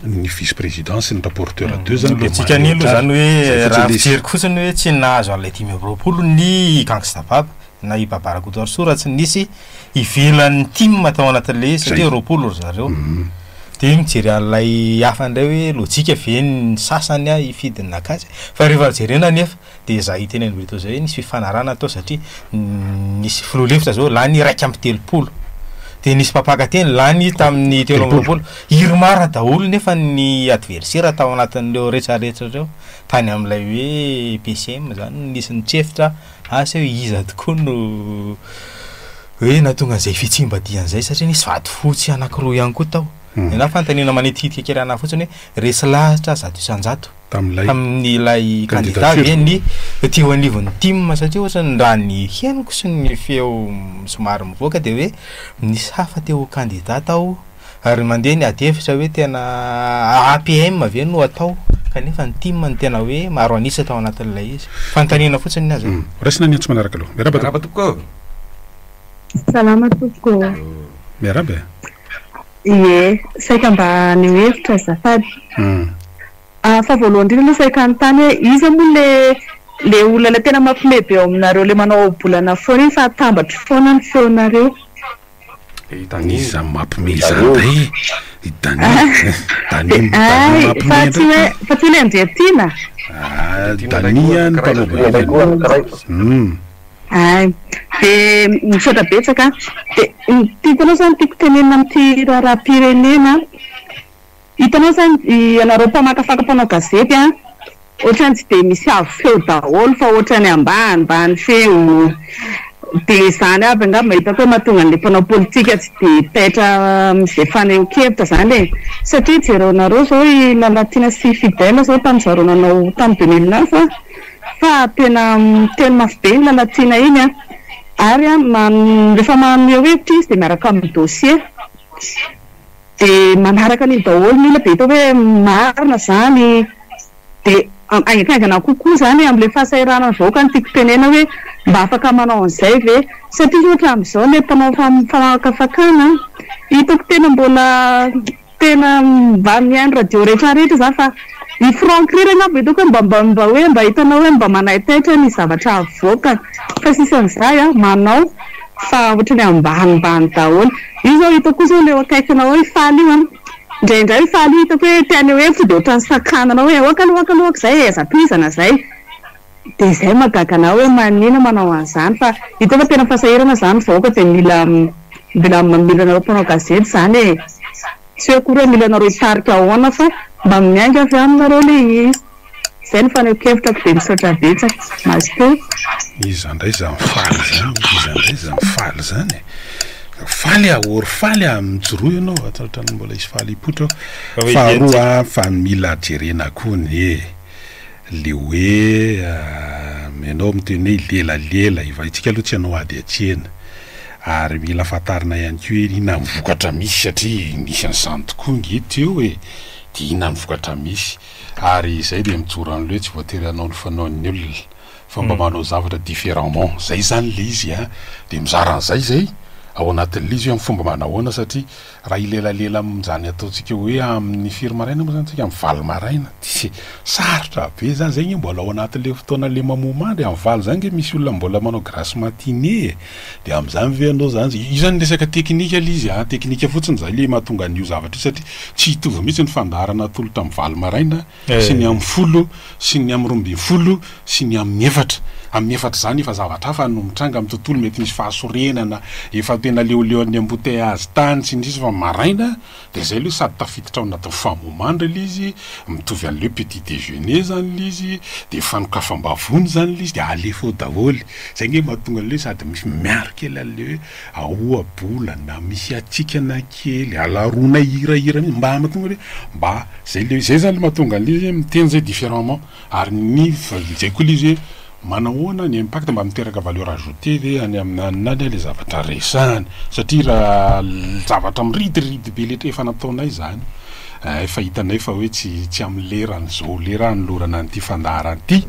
ny vice président sy ny rapporteur deux zany dia Lojika anie aloha zany hoe raha fijeriko fotsiny hoe tsy nahazo an'ilay 25 ny Gangsta Baba na i Baba Rakotoarisoa raha tsy nisy ivelan'ny tim tao anatin'ilay izy satria 20 ry zareo. Dia mijery an'ilay hafa indray hoe lojika ve ny sasany hifidy ny nakazy fa rehefa jerena anefa Dia za hiteny an'i Brito zay hoe nisy fifanarahana tao satria nisy filoha lefitra zao lany 31 dia nisy mpampakateny lany tamin'ny 23, IRMAR daholo nefa ny adversaire tao anatin'ireo retraretra ireo, tany amin'ilay hoe PCM zany no nisy nitsefotra asa hoe iza tokoa no hoe nahatonga an'izay fitsimbadihan'izay satria nisy vato fotsy anankiroa ihany koa tao. Ny anahy fanontaniana manitikitika kely anahy fotsiny hoe resy lahatra 100%. tamin'ilay kandida ve ny teo anivon'ny tim satria ohatran'ny raha ny henoko sy ny feo somary mivoaka dia hoe nisy hafa te ho kandida tao ary mandeha ny ady hevitra hoe tena APM ve no atao kanefa ny tim no tena hoe maro an'isa tao anatin'ilay izy. Fanontaniana fotsiny ny azy. Raisina ny antso manaraka aloha. Miarahaba Miarahaba tompoko. Salama tompoko. Miarahaba e. Ie, saika mba haneho hevitra azafady. Fa voalohany indrindra aloha saika hanontany hoe iza moa le le olona le tena mampiomehy be ao aminareo le manao ohabolana foana iny fa atambatro foana ny feonareo. Iza mampiomehy izany indray e? I Dany, Dany, Dany mampiomehy indray ka. Fa tsy hoe le Andriatiana? Ah, Dany ny mpanao gazety. Hay. Dia misaotra betsaka. Dia ny tiako anao izany tiako tenenina amin'ity raharaham-pirenena. Hitanao izany ianareo mpamakafaka mpanao gazety an, ohatrany tsy dia misy avo feo daholo fa ohatrany ambanimbany feo. Dia izany aby angamba hitako hoe mahatonga an'ilay mpanao politika tsy dia taitra amin'izay fanehoan-kevitra izany e. Satria jereonareo izao i Lalatiana sy i Fidèle izao tamin'ny zareo nanao tamin'ny 2009 an, fa tena miteny mafy be iny Lalatiana iny an, ary an rehefa maneho hevitra izy dia miaraka amin'ny dossier. Dia manaraka an'iny daholo ny olona dia hita hoe marina izany, dia haingankaingana kokoa izany amin'ilay fahasahiranan'ny vahoaka no tiako tenena hoe mba afaka manao an'izay ve? Satria izao hatramin'izao ilay mpanao famakafakana hitako tena mbola tena mba mihaino radio rehetra rehetra za fa i Franck irery angamba hitako hoe mba mba mba hoe mba hitanao hoe mba manaitaitra ny zavatra avoakany fa sisan'izay an manao fa ohatran'ny ambanimbany daholo. Io zao hitako koa zao le eo akaikinao eo i Faly io an! Indraindray i Faly io hitako hoe te haneho hevitra dia ohatran'ny sakanana hoe ok aloha ok aloha ok zay e, aza tohizana zay. Dia izay mahagaga anah hoe manina manao an'izany fa hitako fa tena fasahirana izany ny vahoaka dia mila mila mila anareo mpanao gazety izany e! Tsy hoe akory hoe mila anareo hitarika ahoana fa mba miainga avy aminareo le izy. Zay no fanehoan-kevitrako dia misaotra betsaka. Mazotoa. Iza indray izany faly izany, iza indray izany faly izany e? Faly aho, or faly aho, mijoroa ianao, ohatran'ny mbola hisy faly hipoitra ao. Faharoa fa mila jerena koa anie le hoe ianao miteny hoe hilelalela, isika aloha tsy hanao ady an-tsena, ary mila fantarina ihany koa hoe inona ny vokatra misy satria nisy an'izany tokoa ange teo e, dia inona ny vokatra misy. Ary izay dia mijoro an'ilay hoe tsy voatery hanao ny fanaon'ny olona fa mba manao zavatra différemment. Zay izany ilay izy an! Dia mizara an'izay izay ao anatin'ilay izy hoe amin'ny fomba manahoana satria raha hilelalela amin'izany ataontsika hoe amin'ny firy maraina moa izany tsika? Amin'ny valo maraina dia sarotra be izany, izay ange mbola ao anatin'ilay fotoana ilay mamoha mandry, amin'ny valo izany ange misy olona mbola manao grasse matinée e! Dia amin'izany ve ianao izany, io izany resaka teknika ilay izy an, teknika fotsiny izay ilay mahatonga an'io zavatra io satria tsy hitovy mihitsy ny fandaharana atolotra amin'ny valo maraina sy ny amin'ny folo sy ny amin'ny 12 sy ny amin'ny efatra. Amin'ny efatra izany efa zavatra hafa no mitranga amin'ny tontolo, mety misy fahasorenana, efa tena leoleon'ny embouteillage tany sy ny sisa fa maraina Dia izay aloha sady tafiditra ao anatin'ny fahamomandry ilay izy, mitovy an'ilay hoe petit déjeuner izany ilay izy, dia fanokafam-bavony izany ilay izy, dia alefa ao daholo. Izay ange mahatonga an'ilay hoe sady misy miaro kely an'ilay hoe ohabolana, misy hatsikana kely, alaroana hirahira mihitsy, mba mahatonga hoe mba izay ilay, izay izany ilay mahatonga an'ilay izy hoe miteny izay différemment. Ary ny izay koa ilay izy hoe manahoana ny impact mba miteraka valeur ajoutée ve any amin'ny anona any ilay zavatra resahana satria raha zavatra miridiridy be le efa nataonay izany efa hitanay fa hoe tsy tsy amin'ny leran'izao lera hanolorana an'ity fandaharana ity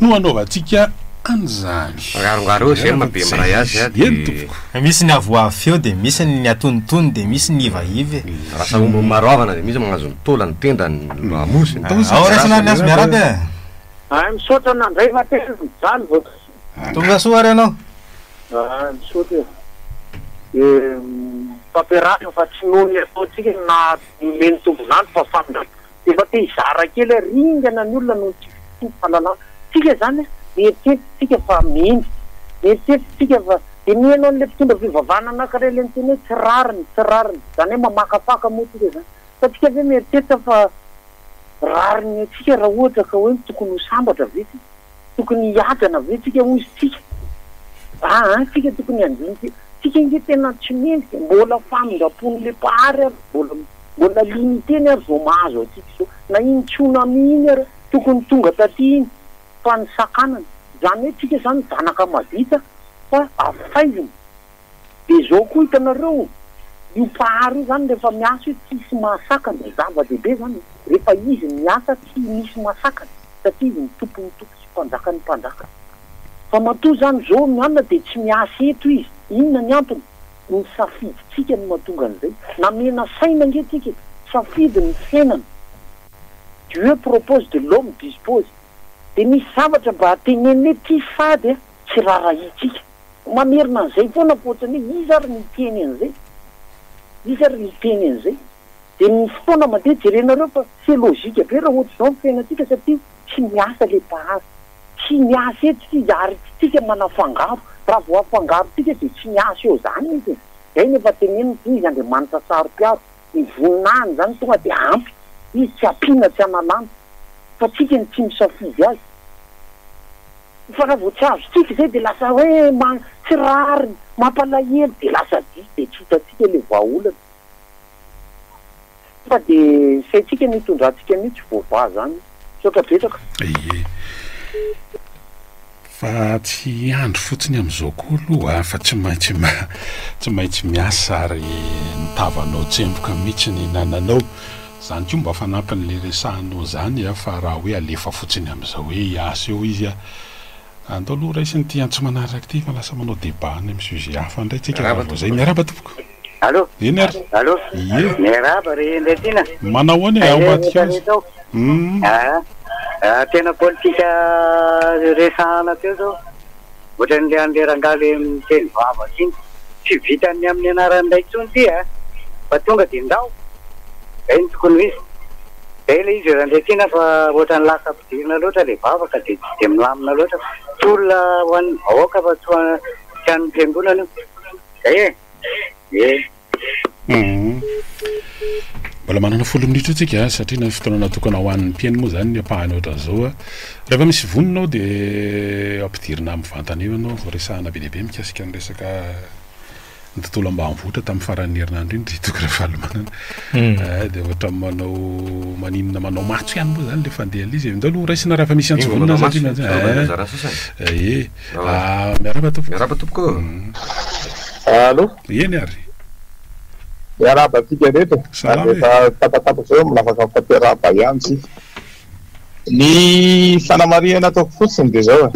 no hanaovantsika an'izany. Angarongaro eo izay no maha be miray azy a, Eny tompoko. Misy ny avoavo feo dia misy ny atonitony dia misy ny ivaiva e. Rasa omby maro havana dia misy mahazo ny taola, ny tenda, ny lamosina. Ao raisina ny hazo miaraka e. Ay misaotra nandray fa tena mijaly vao Tonga soa ary ianao. Ah misaotra e. Dia mifampiarahaba fa tsy noho ny ataontsika no naha nomeny tombon'andro fa famindram-po. Dia mba te hizara kely aho, ringana ny olona noho ny tsy fisiam-pahalalana. Tsika izany mieritreritra tsika fa mendrika, mieritreritra tsika fa dia mihaino an'ilay mpitondra fivavahana anankiray ilay miteny hoe tsy rariny, tsy rariny. Izany hoe mamakafaka moa tsika izany. Fa tsika ve mieritreritra fa rariny antsika raha ohatra ka hoe tokony ho sambatra ve tsika? Tokony hiadana ve tsika hozy tsika? Aa tsika tokony handinika, tsika ange tena tsy mendrika, mbola famindram-pon'ilay Mpahary ary mbola mbola limité-ny ary vao mahazo antsika izao, na iny tsunami iny ary tokony tonga taty iny fa nisakanana, izany hoe tsika izany zanaka mahavita fa afaizina. Dia izao koa hitanareo, io Mpahary io izany rehefa miasa io tsisy mahasakana, zava-dehibe izany e, rehefa Izy no miasa tsy misy mahasakana satria Izy no Tompon'ny tompo sy Mpanjakan'ny mpanjaka. Fa matoa izany izao ny anona dia tsy miasa eto Izy, inona ny antony? Ny safidintsika no mahatonga an'izay, namena saina ange tsika e, safidy ny fiainana, Dieu propose de l'homme dispose, dia misy zavatra mba tenenina hoe ty fady a, tsy rarahiantsika. Mamerina an'izay foana fa ohatran'ny hoe iza ary no hiteny an'izay? Iza ary no hiteny an'izay? Dia ny fotoana mandeha jerenareo fa c'est logique be raha ohatr'izao ny fiainantsika satria tsy miasa ilay mpahary. Tsy miasa eto isika ary tsy tsika manafangaro. Raha vao afangarontsika dia tsy miasa eo izany izy e. Izay no efa tenenina fa izy Andriamanitra saro-piaro. Ny voninahiny izany tonga dia ampy. Izy tsy ampiana tsy analana. Fa tsika no tsy misafidy azy. Fa raha vao tsy azontsika izay dia lasa hoe tsy rariny, mampalahelo dia lasa diso dia tsy hitantsika ilay vahaolana. Fa dia saintsika ny hitondrantsika an'io tsy voavaha izany. Misaotra betsaka. Ie. Fa tsy hiandry fotsiny amin'izao koa aloha fa tsy maintsy tsy maintsy miasa ary ny tavanao tsemboka mihitsy ny hinananao. Izany koa mba fanampin'ilay resahanao izany fa raha hoe alefa fotsiny amin'izao hoe hiasa eo izy Andao aloha raisina ity antso manaraka ity fa lasa manao débat any amin'ny sujet hafa indray tsika raha vao zay. Miarahaba tompoko. Allo. Eny ary. Allo. Ie. Miarahaba ry Ndretiana. Manao ahoana e, ao ambadika ao. Hum. Ah, ah, tena politika resahana teo zao. Ohatran'le an'le rangahy le miteny vava iny. Tsy vitan'ny amin'ny anaran'ilay intsony ity a. Fa tonga dia ndao. Zay no tokony ho izy. Zay ilay izy Randriatiana fa ohatran'ny lasa ampidirina loatra ilay vava ka dia tsy dia milamina loatra. Tolona ho an'ny vahoaka fa tsy ho tsy an'ny fiangonana io. Zay e! Ie. Mbola manana folo minitra eo tsika satria ny fotoana natokana ho an'ny mpihaino moa izany ny ampahany ohatran'izao a. Rehefa misy vonona ao dia ampidirina mivantana eo ianao vao resahana be dia be mikasika ny resaka ny tontolo ambanivohitra tamin'ny faran'ny herinandro iny ry Toky Ravalomanana. Eh, dia ohatran'ny manao maninona manao matso ihany moa zany le fandeha izy. Ndao aloha raisina raha efa misy antso vonona satria eh, eh, ah, miarahaba tompoko. Miarahaba tompoko. Allo. Eny ary. Miarahaba antsika rehetra. Salama e. Efa tapatapaka izao mbola afaka mifampiarahaba ihany isika. Ny fanamarihana ataoko fotsiny dia izao e.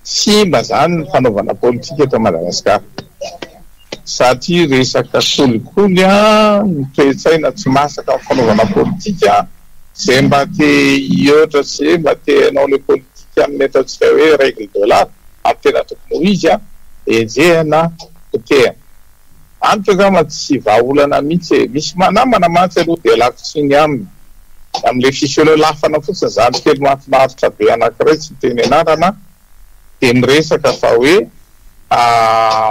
Simba zany ny fanaovana politika eto Madagascar satria resaka kolikoly ny toe-tsaina tsy masaka amin'ny fanaovana politika, ze mba te hihoatra sy ze mba te hanao le politika amin'ny ataontsika hoe règle de l'art amin'ny tena tokony ho izy enjehina, potehina. Amiko angamba tsy vahaolana mihitsy e! Misy manamana mantsy aloha dia ialako tsiny aminy amin'ilay fisolelafana fotsiny zandry kely mahafinaritra be anankiray tsy miteny anarana dia miresaka fa hoe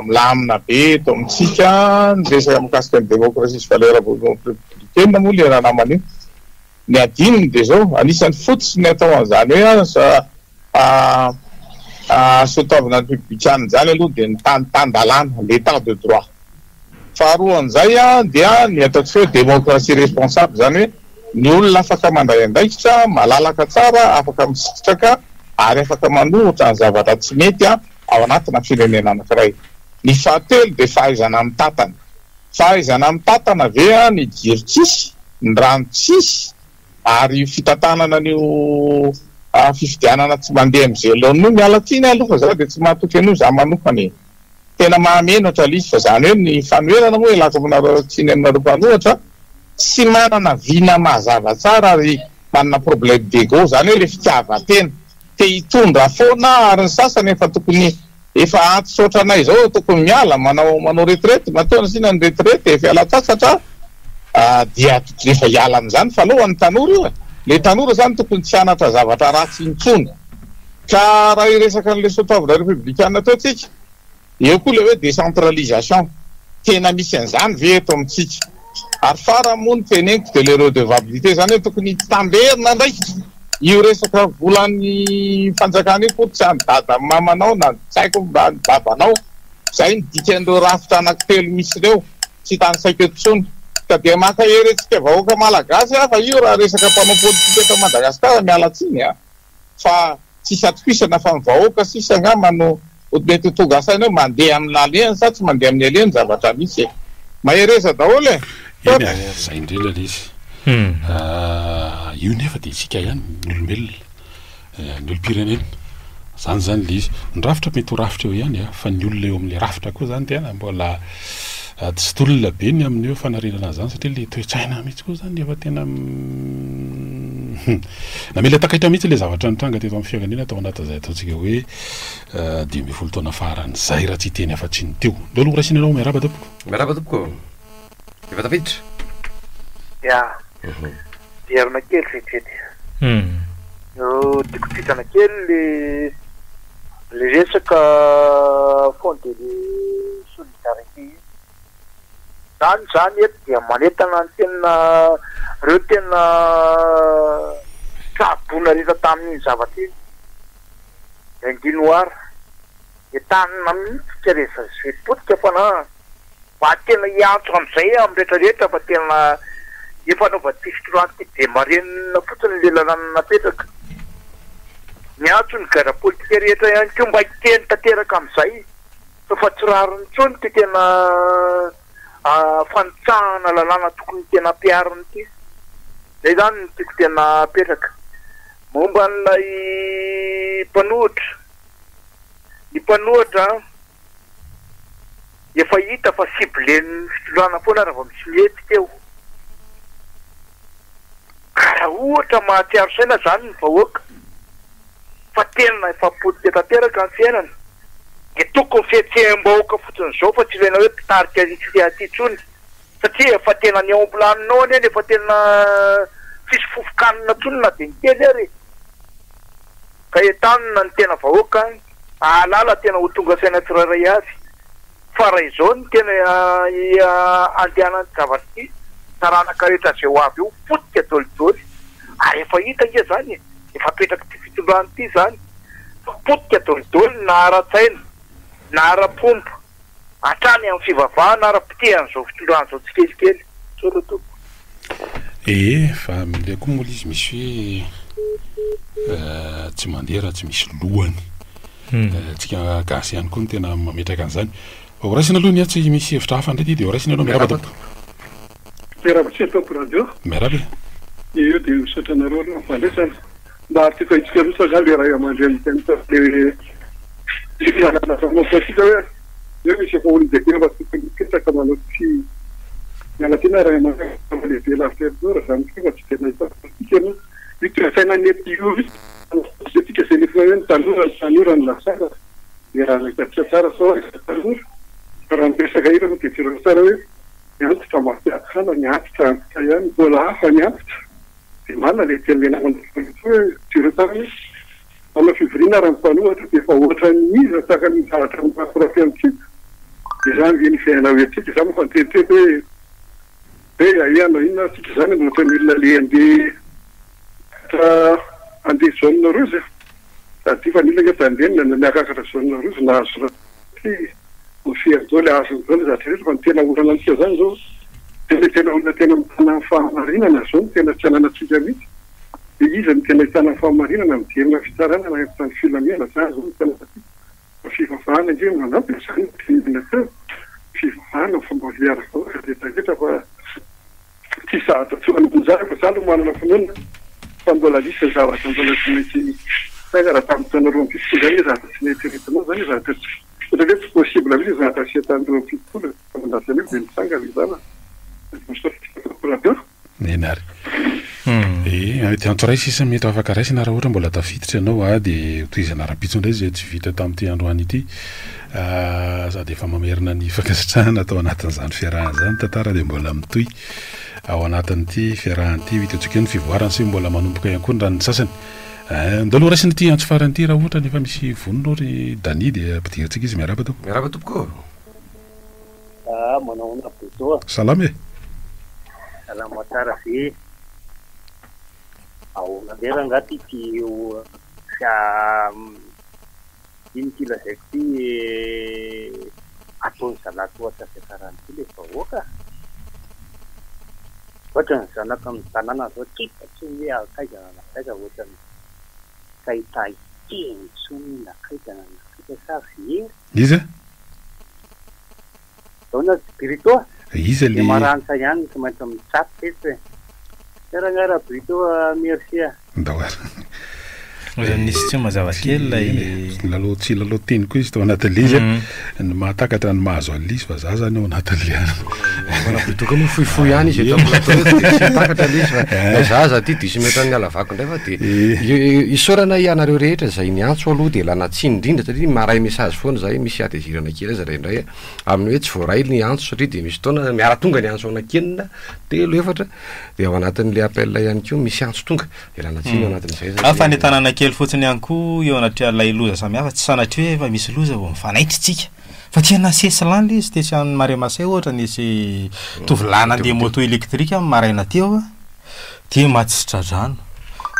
milamina be eto amintsika ny resaka mikasika ny demokrasia sy valeur républicaine moa ilay ranamana io. Ny adinony dia izao, anisan'ny fototry ny atao an'izany hoe aza soatoavina repoblikana izany aloha dia ny tany tan-dalàna, l'état de droit. Faharoa an'izay dia ny ataontsika hoe démocratie responsable, izany hoe ny olona afaka mandray andraikitra, malalaka tsara, afaka misitraka ary afaka manohitra ny zavatra tsy mety ao anatina firenena anankiray. Ny fahatelo dia fahaizana mitantana. Fahaizana mitantana ve ny jiro tsisy, ny rano tsisy ary io fitantanana an'io fifidianana tsy mandeha amin'izay laoniny io? Miala tsiny aloha fa za dia tsy mahatoky an'io za manokana e! Tena mahamenatra ilay izy fa zany hoe ny fanoherana moa ialako aminareo tsiny aminareo mpanohatra tsy manana vina mazava tsara ary manana problème d'ego zany hoe ilay fitiavan-tena te hitondra foana ary ny sasany efa tokony Efa antitra ohatranay zao tokony miala manao manao retraite matoa nasiana ny retraite e fialantsasatra dia tokony efa hiala amin'izany fa aleo an'ny tanora io e le tanora zany tokony tsy hanatra zavatra ratsy intsony ka raha hiresaka an'le soatoavina republikana teo tsika eo koa le hoe décentralisation tena misy an'izany ve eto amintsika Ary farany moa ny teneniko dia le redevabilité, zany hoe tokony hitamberina andraikitra io resaka volan'ny fanjakana io akory tsy an'i dada mamanao na tsy haiko na ny babanao, zay ny dikan'ireo rafitra anankitelo misy ireo, tsy tanisaiko eto intsony. Ka dia mankahery antsika vahoaka malagasy aho fa io raha resaka mpanao politika eto Madagasikara miala tsiny a! Fa tsisy atokisana fa ny vahoaka sisa angamba no mety ho tonga saina hoe mandeha amin'ny lalehany sa tsy mandeha amin'ny alehany zavatra misy e! Mahereza daholo e! Eny e, zay indrindra le izy. Io nefa dia isika ihany, ny olombelona, ny olom-pirenena. Zany zany le izy. Ny rafitra mety ho rafitra eo ihany fa ny olona eo amin'le rafitra koa zany tena mbola Tsy tolona be ny amin'io fanarenana an'izany satria ilay toe-tsaina mihitsy koa izany efa tena namela takaitra mihitsy ilay zavatra nitranga teto amin'ny firenena tao anatin'izay ataontsika hoe 15 taona farany izay raha tsy hiteny afa-tsy ny teo. Ndao aloha horaisina ianao, miarahaba tompoko. Miarahaba tompoko. Efa tafiditra? Ya. Miverina kely vetivety. Tiako tohizana kely le. Le resaka fond de solidarité iny. Zany zany eto dia manentana ny tena reo tena tra-boina rehetra tamin'iny zavatra iny. Lundi noir. Entanina mihitsy tsika rehetra izay potika fa na mba tena hiantso amin'izay amin'ny rehetra rehetra fa tena efa anaovan'ity fitondrana ity be marenina fotsiny ny lalàna napetraka. Miantso ny gadra politika rehetra ihany koa mba hiteny tanteraka amin'izay fa efa tsy rariny intsony ity tena fanitsahana lalàna tokony tena ampiharina ity. Izay izany no tiako tena apetraka. Momba an'ilay mpanohitra, ny mpanohitra efa hita fa ciblen'ny fitondrana foana raha vao misy mihetsika eo. Ka raha ohatra mahatsiaro saina zany ny vahoaka fa tena efa potika tanteraka ny fiainana dia tokony fihetseham-bahoaka fotsiny izao fa tsy ilaina hoe mpitarika itsy sy aty intsony satria efa tena ny ao am-bilaninao anie no efa tena tsisy fofon-kanina intsony na dia ny kely ary e! Ka entanina ny tena vahoaka hahalala tena ho tonga saina tsirairay avy fa raha izao no tena andehanan'ity zavatra ity, taranaka rehetra izay ho avy eo potika dolidoly ary efa hita ange izany e, efa apetrak'ity fitondrana ity izany fa potika dolidoly na ara-tsaina na ara-pomba hatrany amin'ny fivavahana ary potehan'izao fitondrana izao tsikelikely. Misaotra tompoko. Ee, fa amin'ilay koa moa ilay izy misy hoe tsy mandeha raha tsy misy lohany. Tsika gasy ihany koa no tena mametraka an'izany. Ho raisina aloha ny atsy misy hevitra hafa indray ity dia ho raisina aloha. Miarahaba tompoko. Miarahaba antsika tompoko radio. Miarahaba e. Io dia misaotra anareo aloha amin'ny fandraisana. Mba tiako ahitsika loatra angaha le ray aman-dreny teny le fifidianana demokratika hoe eo misy efa olon-dehibe mba tokony hipetraka manao tsy miala tsiny aho ray aman-dreny efa lehibe lavitra ery loha raha zany koa fa tsy dia nahita politika aloha io toe-tsaina nety io Isika izay nefa hoe ny tanora ny tanora no lasara dia raha hitantsika tsara sao efa tanora fa raha ny resaka hira moa dia jereo tsara hoe ny antitra mampiady saina ny antitra antitra ihany mbola hafa ny antitra dia marina ilay tenin'ilay namana teo hoe jereo tsara hoe manao fivoriana ary ny mpanohatra dia efa ohatran'ny iza tahaka ny zavatra mirakorako amintsika dia izany ve ny fiainana ho entintsika izaho moa fa niteniteny hoe hoe ahiana inona ary tsika izany no ohatran'ny olona le andeha Ka andeha zone rouge e! Sady fa ny olona ange tsy handeha na miakakatra zone rouge nahazo raty mifehy an'izao le azony zao le zavatra rehetra fa ny tena olana antsika zany zao de le tena olona tena mitana ny fahamarinana zao no tena tsy ananantsika mihitsy de iza no tena hitana ny fahamarinana miverina fitsarana na mpitandro filaminana zany zao no tena antsika fa fivavahana ange manampy e zany no tenenina teo fivavahana ny fomba fiara-vahoaka rehetra rehetra fa Tsy sahaza tsy manonja fa za aloha manana finoana fa mbola misy ny zavatra mbola tsy maintsy mitranga raha tamin'ny taona 72 zany ny zavatra tsy neritreretinao zany zavatra tsy ohatra hoe tsy possible mihitsy zavatra niseho tamin'ny 72 taonjato anio dia mitranga ilay zavatra. Misaotra tompoko radio. Eny ary. Ee, mety antso iray sisa mety ho afaka raisina raha ohatra mbola tafiditra ianao a, dia hotohizana rahampitso indray izay tsy vita tamin'ity androany ity. Sady efa mamerina ny fankasitrahana tao anatin'izany fiarahana izany ny tantara dia mbola mitohy ao anatin'ity fiarahana ity. Ho hitantsika eo ny fivoarany sy mbola manomboka ihany koa ny ran'ny sasany. Ndao aloha raisina ity antso farany ity raha ohatra nefa misy vonona ao ry Dany dia ampidirintsika izy. Miarahaba tompoko. Miarahaba tompoko ô. Ah, manao ahoana Bodo a? Salama e. Salama tsara ve? Ahoana indray rangaha ty ty Ino ity lazaiko ity eh, ataon'ny zalahy toa fiakarana ity le vahoaka. Ohatra ny zanaka amin'ny tanàna zao tsy hita intsony hoe akaiza na nakaiza ohatran'ny tsy ahita hiteny intsony nakaiza na nakaiza sa very. Iza? Donald Brito a! Iza le. Dia maranitra ihany no tsy maintsy mitsatoka eto e! Tsara angaha ra Brito a! Merci a! Ndao ary. Ohatran'ny nisy tsy mazava kely ilay. Lalao tsy lalao teny koa izy tao anatin'ilay izy a. Ny mahatakatra ny mahazo an'ilay izy fa za zany ao anatin'ilay Manabodoka moa fohifohy ihany izy eto amin'ny plateau eto dia tsy takatra ilay izy fa na izaho aza aty diso mihoatra ny halavako indray fa dia isaorana ianareo rehetra izay niantso aloha dia ialana tsiny indrindra satria maharay message foana izahay misy hatezerana kely aza indraindray amin'ny hoe tsy voaray ny antso satria dia misy fotoana miara-tonga ny antso anaky enina, telo, efatra dia ao anatin'ilay appel ihany koa misy antso tonga ialana tsiny ao anatin'izay satria. Ah, fanentanana kely fotsiny ihany koa eo anatrehan'ilay loza samihafa, tsy sanatria hoe efa misy loza vao mifanaitra isika fa tena sesilany ilay izy, tetsy amin'ny Marais Masay ohatra nisy tovolahy nandeha moto électrique ny maraina teo dia maty tsy tra-drano.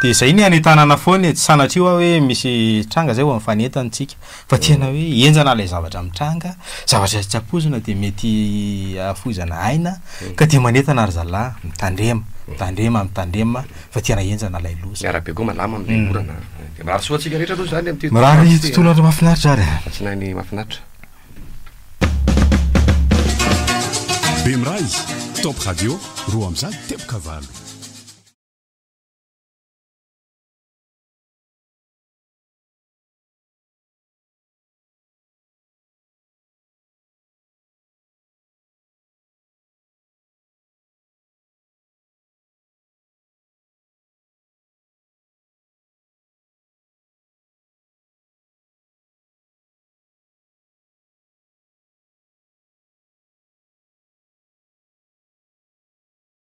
Dia izay ny hanentanana foana e, tsy sanatria hoa hoe misy tranga izay vao mifanentana isika fa tena hoe henjana ilay zavatra mitranga, zavatra tsy ampoizina dia mety hahafoizana aina ka dia manentana ry zalahy, mitandrema, mitandrema, mitandrema fa tena henjana ilay loza. Ny arabe koa malama amin'ilay orana. Dia mirary soa antsika rehetra aloha izany amin'ity Mirary tontolo andro mahafinaritra ary e. Alatsinainy mahafinaritra. Bemiray, Top Radio, 208.